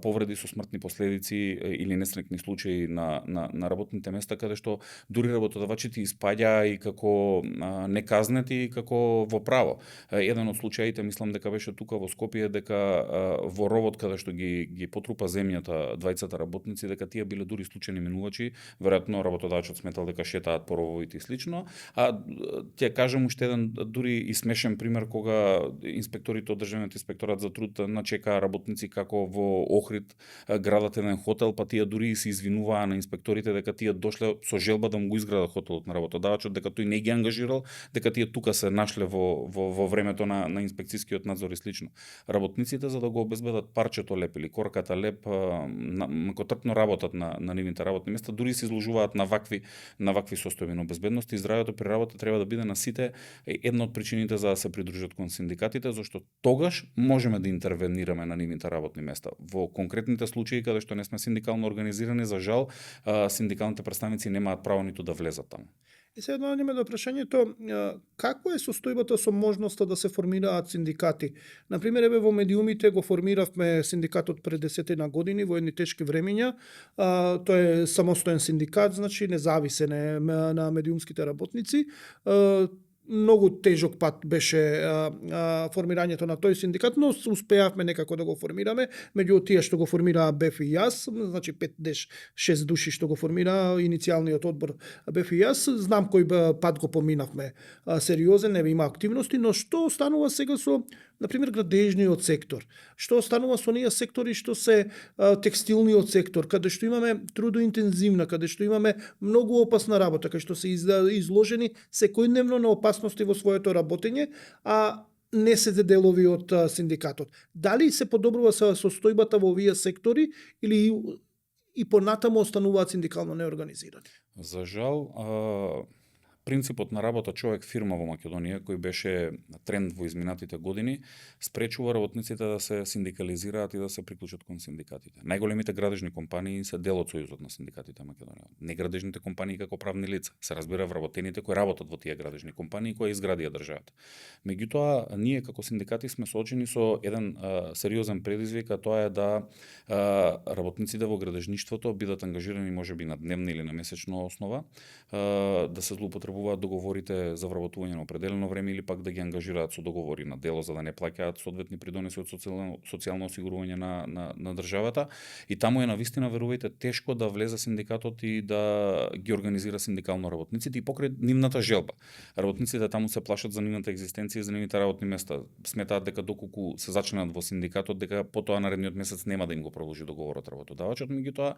повреди со смртни последици или несреќни случаи на работните места каде што дури работодавачите испаѓаа и како неказнети и како во право. Еден од случаите, мислам дека беше тука во Скопје, дека во ровот каде што ги потрупа земјата двајцата работници, дека тие биле дури случајни минувачи, веројатно работодавачот сметал дека шетаат по рововите и слично. Ќе кажам уште еден дури и смешен пример кога инспекторите од Државниот инспекторат за труд начекаа работници како во Охрид градат еден хотел, па тие дури и се извинуваа на инспекторите дека тие дошле со желба да му го изградат хотелот на работодавачот, дека тој не ги ангажирал, дека тие тука се нашле во времето на инспекцијскиот надзор и слично. Работниците за да го обезбедат парчето леп или корката леп, макотрпно работат на нивните работни места, дури се изложуваат на вакви состојби, но безбедност и здравето при работа треба да биде на сите една од причините за да се придружат кон синдикатите, зашто тогаш можеме да интервенираме на нивните работни места. Во конкретните случаи каде што не сме синдикално организирани, за жал, синдикалните представници немаат право ниту да влезат таму. И се однадиме до прашањето, какво е состојбата со можноста да се формираат синдикати? Например, еве во медиумите го формиравме синдикатот пред 10 години во едни тешки времиња. Тој е самостоен синдикат, значи независен е на медиумските работници. Многу тежок пат беше формирањето на тој синдикат, но успеавме некако да го формираме. Меѓу тие што го формираа БЕФ и јас, значи 5-6 души што го формираа иницијалниот одбор БЕФ и јас, знам кој пат го поминавме сериозен, еве има активности, но што останува сега со, например, градежниот сектор? Што останува со оние сектори што се текстилниот сектор, каде што имаме трудоинтензивна, каде што имаме многу опасна работа, каде што се изложени секојдневно на опасности во своето работење, а не се делови од синдикатот. Дали се подобрува состојбата во овие сектори или и понатаму остануваат синдикално неорганизирани? За жал, принципот на работа човек-фирма во Македонија, кој беше тренд во изминатите години, спречува работниците да се синдикализираат и да се приклучат кон синдикатите. Најголемите градежни компании се дел од Сојузот на синдикатите на Македонија. Неградежните компании како правни лица, се разбира вработените кои работат во тие градежни компании кои изградија државата. Меѓутоа, ние како синдикати сме соочени со еден сериозен предизвик, а тоа е да работниците во градежништвото бидат ангажирани можеби на дневна или на месечна основа, да се злоупотребуваат договорите за вработување на определено време или пак да ги ангажираат со договори на дело за да не плаќаат соодветни придоноси од социјално осигурување на државата. И таму е навистина, верувајте, тешко да влезе синдикатот и да ги организира синдикално работниците и покрај нивната желба. Работниците таму се плашат за нивната екзистенција и за нивните работни места. Сметаат дека доколку се зачленат во синдикатот, дека потоа наредниот месец нема да им го продолжи договорот работодавачот. Меѓутоа,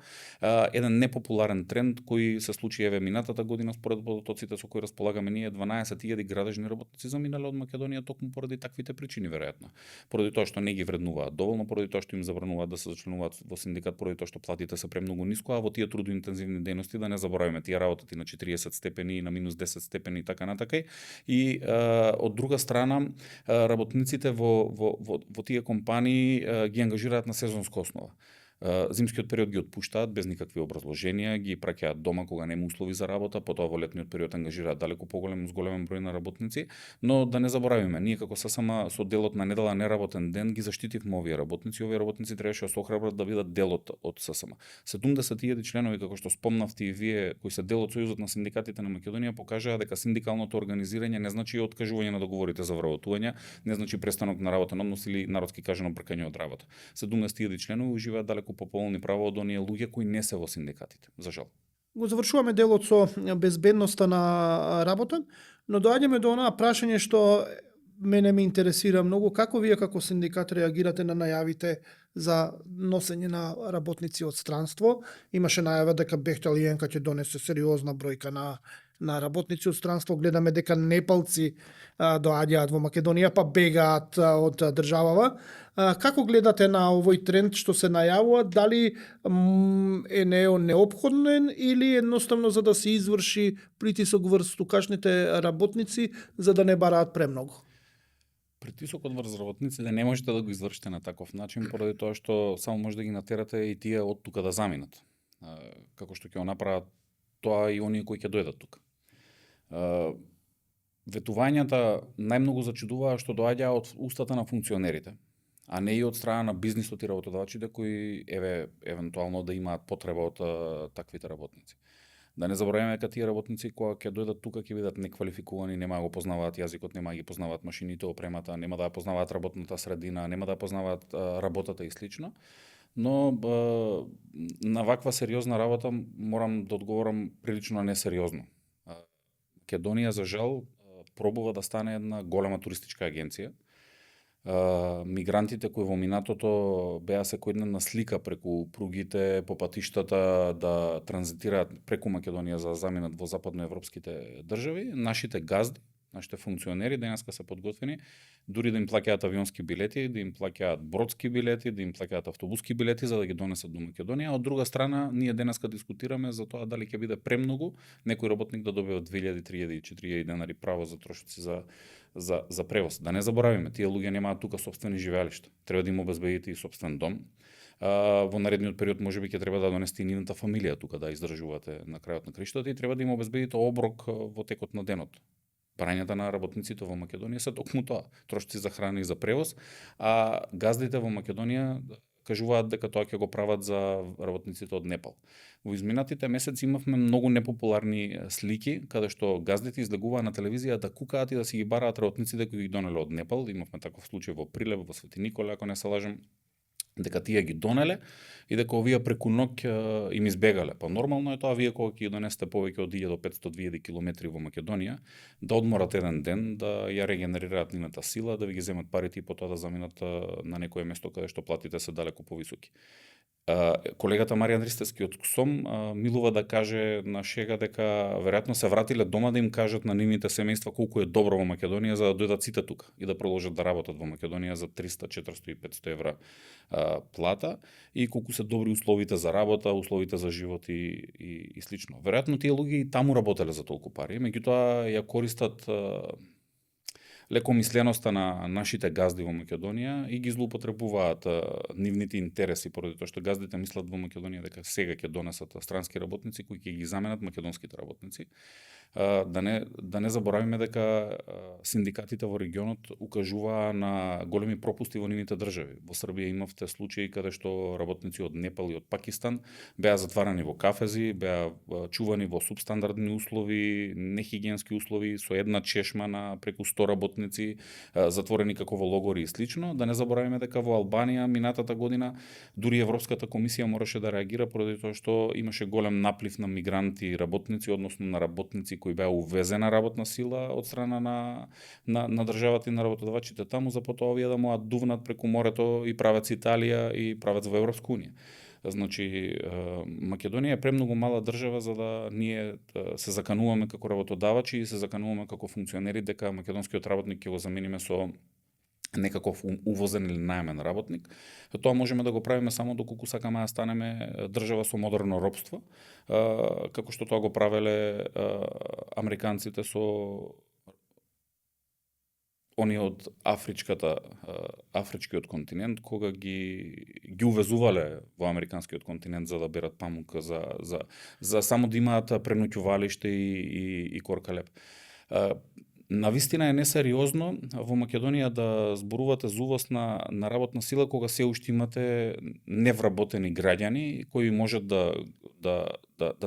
еден непопуларен тренд кој се случи еве минатата година според податоците со кои располагаме ние, 12.000 градежни работници заминале од Македонија токму поради таквите причини веројатно. Поради тоа што не ги вреднуваат доволно, поради тоа што им забрануваат да се зачленуваат во синдикат, поради тоа што платите се премногу ниско, а во тие трудоинтензивни дејности да не забораваме, тие работат и на 40 степени и на минус 10 степени и така натака. И од друга страна, работниците во тие компании ги ангажираат на сезонска основа. Зимскиот период ги отпуштаат без никакви образложенија, ги праќаат дома кога нема услови за работа, потоа во летниот период ангажираат далеку зголемен број на работници, но да не заборавиме, ние како ССМ со делот на недела неработен ден ги заштитивме овие работници. Овие работници требаше да се охрабрат да бидат дел од ССМ. 70.000 членови, како што спомнавте и вие, кои се дел од Сојузот на синдикатите на Македонија, покажаа дека синдикалното организирање не значи откажување на договорите за вработување, не значи престанок на работен однос или народски кажано бркање од работа. 70.000 членови уживаат далеку пополни права од оние луѓе кои не се во синдикатите, за жал. Го завршуваме делот со безбедноста на работа, но доаѓаме до онаа прашање што мене ме интересира многу, како вие како синдикат реагирате на најавите за носење на работници од странство. Имаше најава дека Бехтел Јенка ќе донесе сериозна бројка на работници од странство. Гледаме дека непалци доаѓаат во Македонија, па бегаат од државава. Како гледате на овој тренд што се најавува? Дали е неопходен или едноставно за да се изврши притисок врз тукашните работници за да не бараат премногу? Притисокот врз работниците не можете да го извршите на таков начин, поради тоа што само може да ги натерате и тие од тука да заминат. Како што ќе го направат тоа и оние кои ќе дојдат тука. Ветувањата најмногу зачудуваа што доаѓаа од устата на функционерите, а не и од страна на бизнисот и работодавачите кои евентуално да имаат потреба од таквите работници. Да не забораваме дека тие работници кога ќе дојдат тука ќе бидат неквалификувани, нема да го познаваат јазикот, нема да ги познаваат машините, опремата, нема да ја познаваат работната средина, нема да ја познаваат работата и слично. Но на ваква сериозна работа морам да одговорам прилично несериозно. Македонија, за жал, пробува да стане една голема туристичка агенција. Мигрантите кои во минатото беа секојдневна слика преку пругите, по патиштата да транзитираат преку Македонија за да заминат во западноевропските држави, нашите газди, нашите функционери денеска се подготвени дури да им плаќаат авионски билети, да им плаќаат бродски билети, да им плаќаат автобуски билети за да ги донесат до Македонија. Од друга страна, ние денеска дискутираме за тоа дали ќе биде премногу некој работник да добие 2000, 3000, 4000 денари право за трошоци за превоз. Да не заборавиме, тие луѓе немаат тука сопствени живеалишта. Треба да им обезбедите и сопствен дом. Во наредниот период можеби ќе треба да донесете и нивната фамилија тука да издржувате на крајот на криштата и треба да им обезбедите оброк во текот на денот. Барањата на работниците во Македонија се токму тоа, трошоци за храна и за превоз, а газдите во Македонија кажуваат дека тоа ќе го прават за работниците од Непал. Во изминатите месеци имавме многу непопуларни слики каде што газдите излегуваа на телевизија да кукаат и да си ги бараат работниците кои ги донеле од Непал. Имавме таков случај во Прилеп, во Свети Николе, ако не се лажам, дека тие ги донеле и дека овие преку ноќ им избегале. Па нормално е тоа вие кога ќе донесете повеќе од 1500-2000 километри во Македонија, да одморат еден ден, да ја регенерираат нивната сила, да ви ги земат парите и потоа да заминат на некое место каде што платите се далеку повисоки. Колегата Маријан Ристевски од КСОМ милува да каже на шега дека веројатно се вратиле дома да им кажат на нивните семејства колку е добро во Македонија за да дојдат сите тука и да продолжат да работат во Македонија за 300, 400 и 500 евра плата и колку се добри условите за работа, условите за живот и слично. Веројатно тие луѓе и таму работеле за толку пари, меѓутоа ја користат лекомисленоста на нашите газди во Македонија и ги злоупотребуваат нивните интереси, поради тоа што газдите мислат во Македонија дека сега ќе донесат странски работници кои ќе ги заменат македонските работници. Да не заборавиме дека синдикатите во регионот укажуваа на големи пропусти во нивните држави. Во Србија имавте случаи каде што работници од Непал и од Пакистан беа затварани во кафези, беа чувани во субстандардни услови, нехигиенски услови, со една чешма на преку 100 работници, затворени како во логори и слично. Да не заборавиме дека во Албанија минатата година дури Европската комисија мораше да реагира поради тоа што имаше голем наплив на мигранти и работници, односно на работници кои беа увезена работна сила од страна на државата и на работодавачите таму, за потоа овие да му дувнат преку морето и правец Италија и правец во Европска унија. Значи, Македонија е премногу мала држава за да ние се закануваме како работодавачи и се закануваме како функционери дека македонскиот работник ќе го замениме со некаков увозен или најмен работник. Тоа можеме да го правиме само доколку сакаме да станеме држава со модерно робство, како што тоа го правеле американците со они од афричкиот континент, кога ги увезувале во американскиот континент за да берат памук за само да имаат преноќувалиште и коркалеп. Навистина е несериозно во Македонија да зборувате за увоз на работна сила кога се уште имате невработени граѓани кои можат да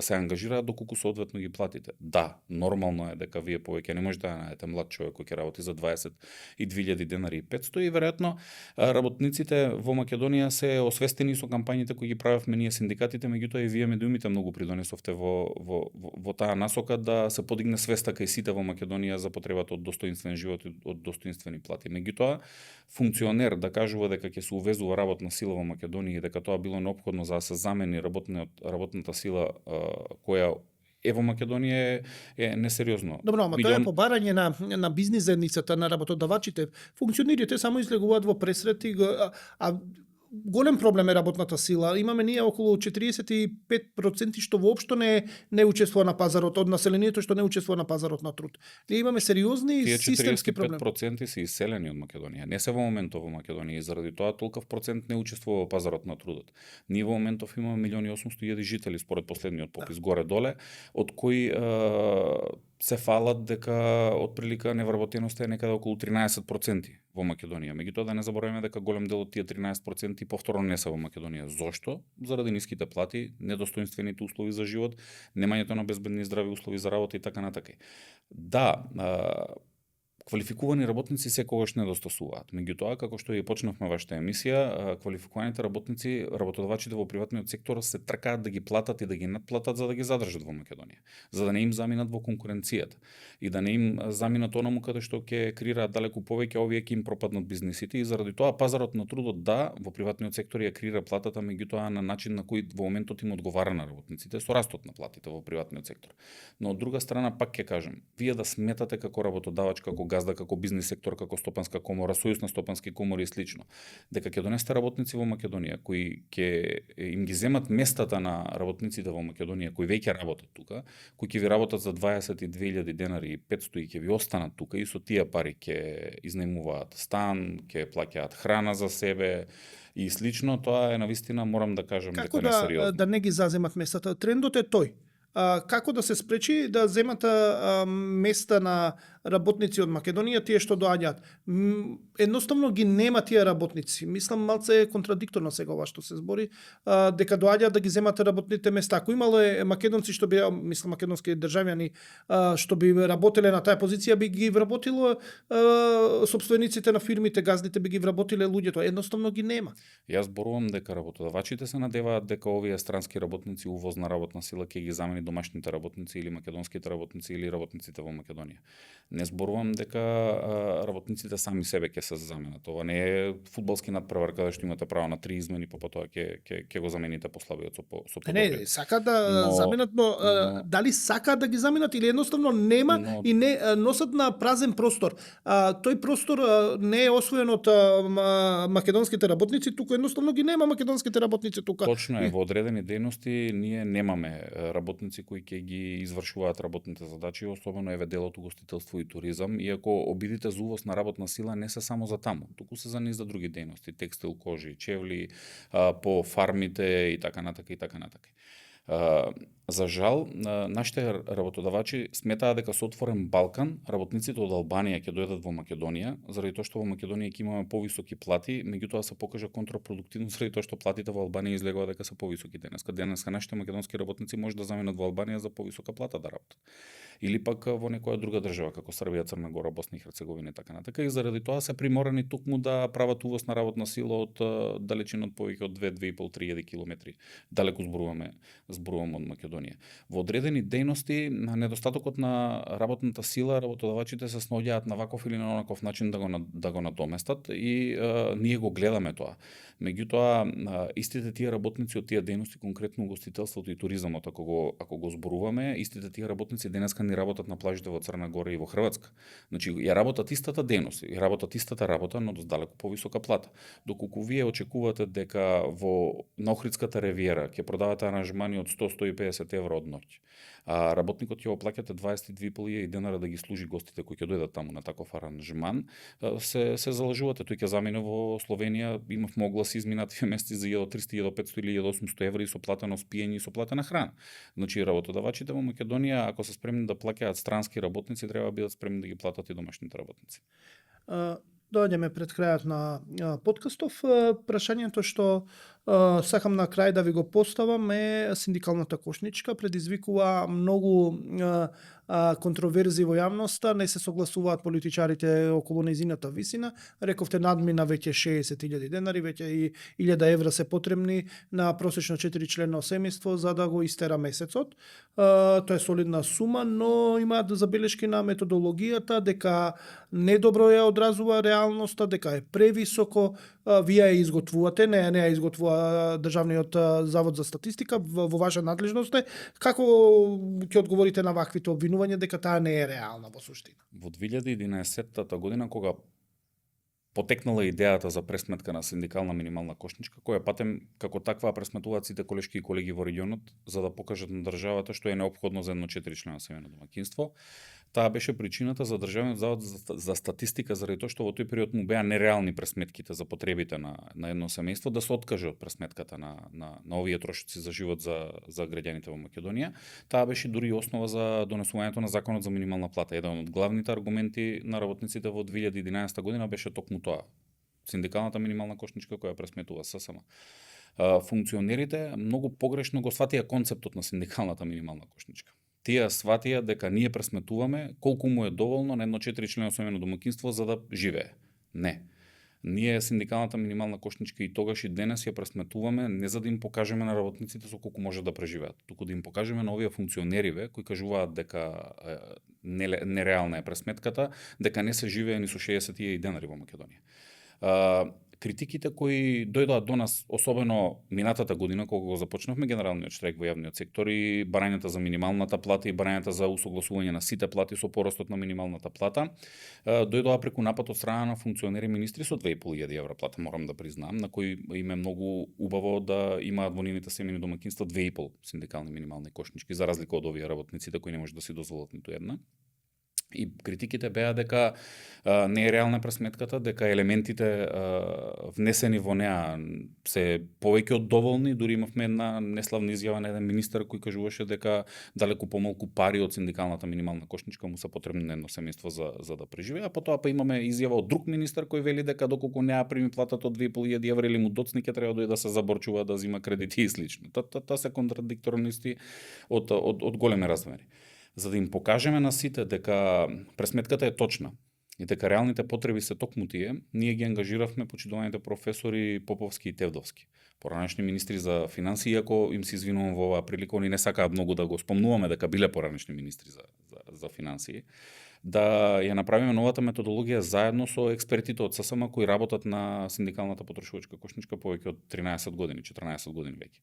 се ангажираат доколку соодветно ги платите. Да, нормално е дека вие повеќе не можете да најдете млад човек кој ќе работи за 22.000 денари и 500 и веројатно работниците во Македонија се освестени со кампањите кои ги правевме ние синдикатите, меѓутоа и вие медиумите многу придонесовте во таа насока да се подигне свеста кај сите во Македонија за потребата од достоинствен живот и од достоинствени плати. Меѓутоа, функционер да кажува дека ќе се увезува работна сила во Македонија и дека тоа било неопходно за да се замени работната сила која е во Македонија е несериозно. Добро, ама тоа е побарање на бизнис заедницата, на работодавачите. Функционерите само излегуваат во пресрети, а голем проблем е работната сила. Имаме ние околу 45% што воопшто не учествува на пазарот, од населението што не учествува на пазарот на труд. Ние имаме сериозни системски проблеми. Тие 45% се иселени од Македонија. Не се во моментов во Македонија и заради тоа толков процент не учествува во пазарот на трудот. Ние во моментов имаме 1.800.000 жители според последниот попис горе-доле, од кои се фалат дека отприлика невработеноста е некаде околу 13% во Македонија. Меѓутоа да не забораваме дека голем дел од тие 13% повторно не се во Македонија. Зошто? Заради ниските плати, недостоинствените услови за живот, немањето на безбедни и здрави услови за работа и така натака. Да, квалификувани работници секогаш недостасуваат. Меѓутоа, како што и почнавме вашата емисија, квалификуваните работници, работодавачите во приватниот сектор се тркаат да ги платат и да ги надплатат за да ги задржат во Македонија, за да не им заминат во конкуренцијата и да не им заминат онаму каде што ќе креираат далеку повеќе, овие ќе им пропаднат бизнисите и заради тоа пазарот на трудот да, во приватниот сектор ја креира платата, меѓутоа на начин на кој во моментот им одговара на работниците со растот на платите во приватниот сектор. Но од друга страна пак ќе кажем, вие да сметате како работодавач, како газда, како бизнис сектор, како стопанска комора, сојуз на стопански комори и слично, дека ќе донесете работници во Македонија кои ќе им ги земат местата на работниците во Македонија кои веќе работат тука, кои ќе ви работат за 22.000 денари и 500 и ќе ви останат тука и со тие пари ќе изнајмуваат стан, ќе плаќаат храна за себе и слично, тоа е навистина, морам да кажам дека не сериозно. Како да не ги заземат местата? Трендот е тој. Како да се спречи да земат места на работници од Македонија, тие што доаѓаат? Едноставно ги нема тие работници. Мислам, малце е контрадикторно сега ова што се збори, дека доаѓаат да ги земат работните места. Ако имале македонци што би, мислам македонски државјани што би работеле на таа позиција, би ги вработило сопствениците на фирмите, газдите би ги вработиле луѓето. Едноставно ги нема. Јас зборувам дека работодавачите се надеваат дека овие странски работници, увозна работна сила ќе ги замени заинтересовани домашните работници или македонските работници или работниците во Македонија. Не зборувам дека работниците сами себе ќе се заменат. Ова не е фудбалски надпревар каде што имате право на 3 измени, па потоа ќе го замените послабиот со Не, сака да Но- заменат, но дали сака да ги заменат или едноставно нема Но- и не носат на празен простор. Тој простор не е освоен од македонските работници, туку едноставно ги нема македонските работници тука. Точно е, во одредени дејности ние немаме работници кои ќе ги извршуваат работните задачи, особено еве делот угостителство и туризам, иако обидите за увоз на работна сила не се само за таму, туку се за низ за други дејности, текстил, кожи, чевли, по фармите и така натака и така натака. За жал, нашите работодавачи сметаат дека со отворен Балкан, работниците од Албанија ќе дојдат во Македонија, заради тоа што во Македонија ќе имаме повисоки плати, меѓутоа се покажа контрапродуктивно заради тоа што платите во Албанија излегува дека се повисоки денеска. Денеска нашите македонски работници може да заменат во Албанија за повисока плата да работат. Или пак во некоја друга држава како Србија, Црна Гора, Босна и Херцеговина и така натака, и заради тоа се приморани токму да прават увоз на работна сила од далечина од повеќе од 2-2,5-3 километри. Далеку зборуваме од Македонија. Во одредени дејности на недостатокот на работната сила работодавачите се снаоѓаат на ваков или на онаков начин да го надоместат и ние го гледаме тоа. Меѓутоа истите тие работници од тие дејности, конкретно угостителството и туризмот, ако го зборуваме, истите тие работници денеска ни работат на плажите во Црна Гора и во Хрватска. Значи ја работат истата дејност, ја работат истата работа, но далеку повисока плата. Доколку вие очекувате дека на Охридската ривиера ќе продавате аранжмани од 100-150 евро од ноќ, а работникот ќе го плаќате 22.500 денара да ги служи гостите кои ќе дојдат таму на таков аранжман, се залажувате. Тој ќе замине во Словенија, имавме огласи изминативе месеци за 1300, 1500 или 1800 евра и со платено спиење и со платена храна. Значи работодавачите во Македонија, ако се спремни да плаќаат странски работници, треба да бидат спремни да ги платат и домашните работници. Доаѓаме пред крајот на подкастов. Прашањето што сакам на крај да ви го поставам е синдикалната кошничка. Предизвикува многу контроверзи во јавноста, не се согласуваат политичарите околу нејзината висина. Рековте надмина веќе 60.000 денари, веќе и 1000 евра се потребни на просечно 4-членно семејство за да го истера месецот. Тоа е солидна сума, но имаат забелешки на методологијата дека недобро ја одразува реалноста, дека е превисоко. Вие ја изготвувате, не ја изготвува Државниот завод за статистика, во ваша надлежност е. Како ќе одговорите на ваквите обвинувања дека таа не е реална во суштина? Во 2011 година, кога потекнала идејата за пресметка на синдикална минимална кошничка, која патем како таква пресметуваат сите колешки и колеги во регионот за да покажат на државата што е неопходно за едно 4-члено семејно домаќинство. Таа беше причината за Државниот завод за статистика, заради тоа што во тој период му беа нереални пресметките за потребите на едно семејство, да се откаже од пресметката на овие трошоци за живот за граѓаните во Македонија. Таа беше дури и основа за донесувањето на законот за минимална плата. Еден од главните аргументи на работниците во 2011 година беше токму тоа. Синдикалната минимална кошничка која пресметува ССМ. Функционерите многу погрешно го сватија концептот на синдикалната минимална кошничка. Тие сватија дека ние пресметуваме колку му е доволно на едно 4-члено семејно домаќинство за да живее. Не. Ние синдикалната минимална кошничка и тогаш и денес ја пресметуваме не за да им покажеме на работниците со колку може да преживеат, туку да им покажеме на овие функционериве кои кажуваат дека нереална е пресметката, дека не се живее ни со 60.000 денари во Македонија. Критиките кои дојдоа до нас, особено минатата година кога го започнавме генералниот штрајк во јавниот сектор и барањата за минималната плата и барањата за усогласување на сите плати со порастот на минималната плата, дојдоа преку напад од страна на функционери министри со 2.500 евра плата, морам да признам, на кои им е многу убаво да имаат во нивните семејни домаќинства 2.5 синдикални минимални кошнички, за разлика од овие работниците кои не може да си дозволат ниту една. И критиките беа дека не е реална пресметката, дека елементите внесени во неа се повеќе од доволни, дури имавме една неславна изјава на еден министер кој кажуваше дека далеку помалку пари од синдикалната минимална кошничка му се потребни на едно семејство за да преживее, а потоа имаме изјава од друг министер кој вели дека доколку неа прими платата од 2.500 евра или му доцни ќе треба да се заборчува да зима кредити и слично. Тоа се контрадикторности од големи размери. За да им покажеме на сите дека пресметката е точна, И дека реалните потреби се токму тие, ние ги ангажиравме почитуваните професори Поповски и Тевдовски, поранешни министри за финансии, иако им се извинувам во оваа прилика, они не сакаат многу да го спомнуваме дека биле поранешни министри за финансии, да ја направиме новата методологија заедно со експертите од ССМ кои работат на синдикалната потрошувачка кошничка повеќе од 13 години, 14 години веќе.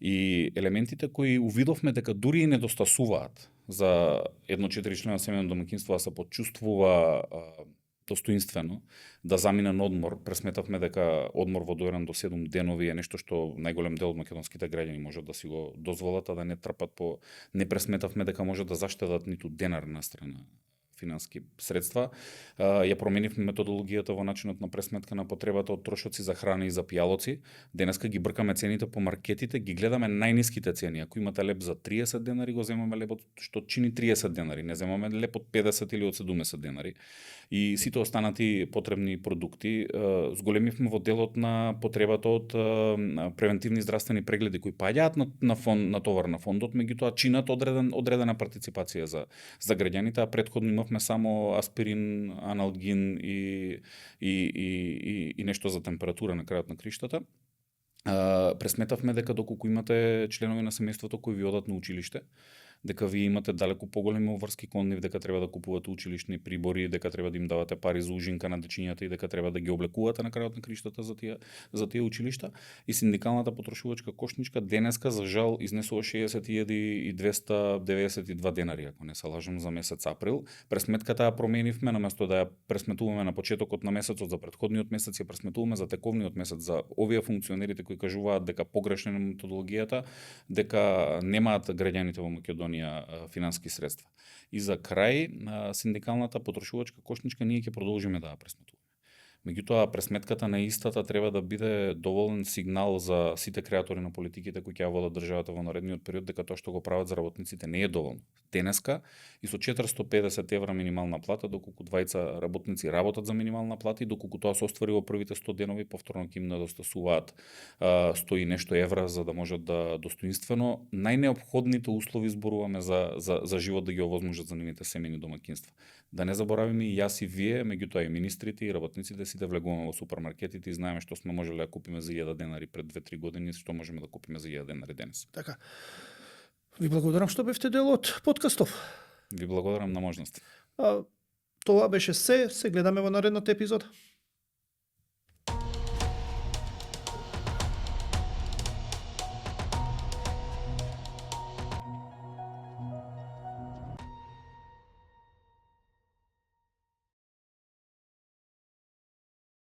И елементите кои увидовме дека дури и недостасуваат за едно 4-члено семејно домаќинство да се почувствува достоинствено, да замине на одмор, пресметавме дека одмор во дојран до 7 денови е нешто што најголем дел од македонските граѓани можат да си го дозволат, а да не трпат по... Не пресметавме дека можат да заштедат ниту денар на страна финански средства. Ја променивме методологијата во начинот на пресметка на потребата од трошоци за храна и за пијалоци. Денеска ги бркаме цените по маркетите, ги гледаме најниските цени. Ако имате леп за 30 денари, го земаме лепот што чини 30 денари. Не земаме леп од 50 или од 70 денари. И сите останати потребни продукти зголемивме во делот на потребата од превентивни здравствени прегледи кои паѓаат на товар на фондот, меѓутоа чинат одредена партиципација за граѓаните, а претходно имавме само аспирин, аналгин и нешто за температура на крајот на криштата. Пресметавме дека доколку имате членови на семејството кои ви одат на училиште, дека ви имате далеку поголеми обврски кон нив, дека треба да купувате училишни прибори, дека треба да им давате пари за ужинка на дечињата и дека треба да ги облекувате на крајот на криштата за тие училишта. И синдикалната потрошувачка кошничка денеска за жал изнесува 60.292 денари, ако не се лажам, за месец април. Пресметката ја променивме, наместо да ја пресметуваме на почетокот на месецот за претходниот месец, ја пресметуваме за тековниот месец за овие функционерите кои кажуваат дека погрешна е методологијата, дека немаат граѓаните во Македонија финански средства. И за крај, синдикалната потрошувачка кошничка ние ќе продолжиме да ја пресметуваме. Меѓутоа, пресметката на истата треба да биде доволен сигнал за сите креатори на политиките кои ќе ја водат државата во наредниот период, дека тоа што го прават за работниците не е доволно. Денеска и со 450 евра минимална плата, доколку двајца работници работат за минимална плата и доколку тоа се оствари во првите 100 денови, повторно ќе им недостасуваат 100 и нешто евра за да можат да достоинствено најнеопходните услови зборуваме за живот да ги овозможат за нивните семејни домаќинства. Да не забораваме и јас и вие, меѓутоа и министрите и работниците сите влегуваме во супермаркетите и знаеме што сме можеле да купиме за 1000 денари пред 2-3 години, што можеме да купиме за 1000 денари денес. Така. Ви благодарам што бевте дел од подкастов. Ви благодарам на можност. Тоа беше се гледаме во наредната епизода.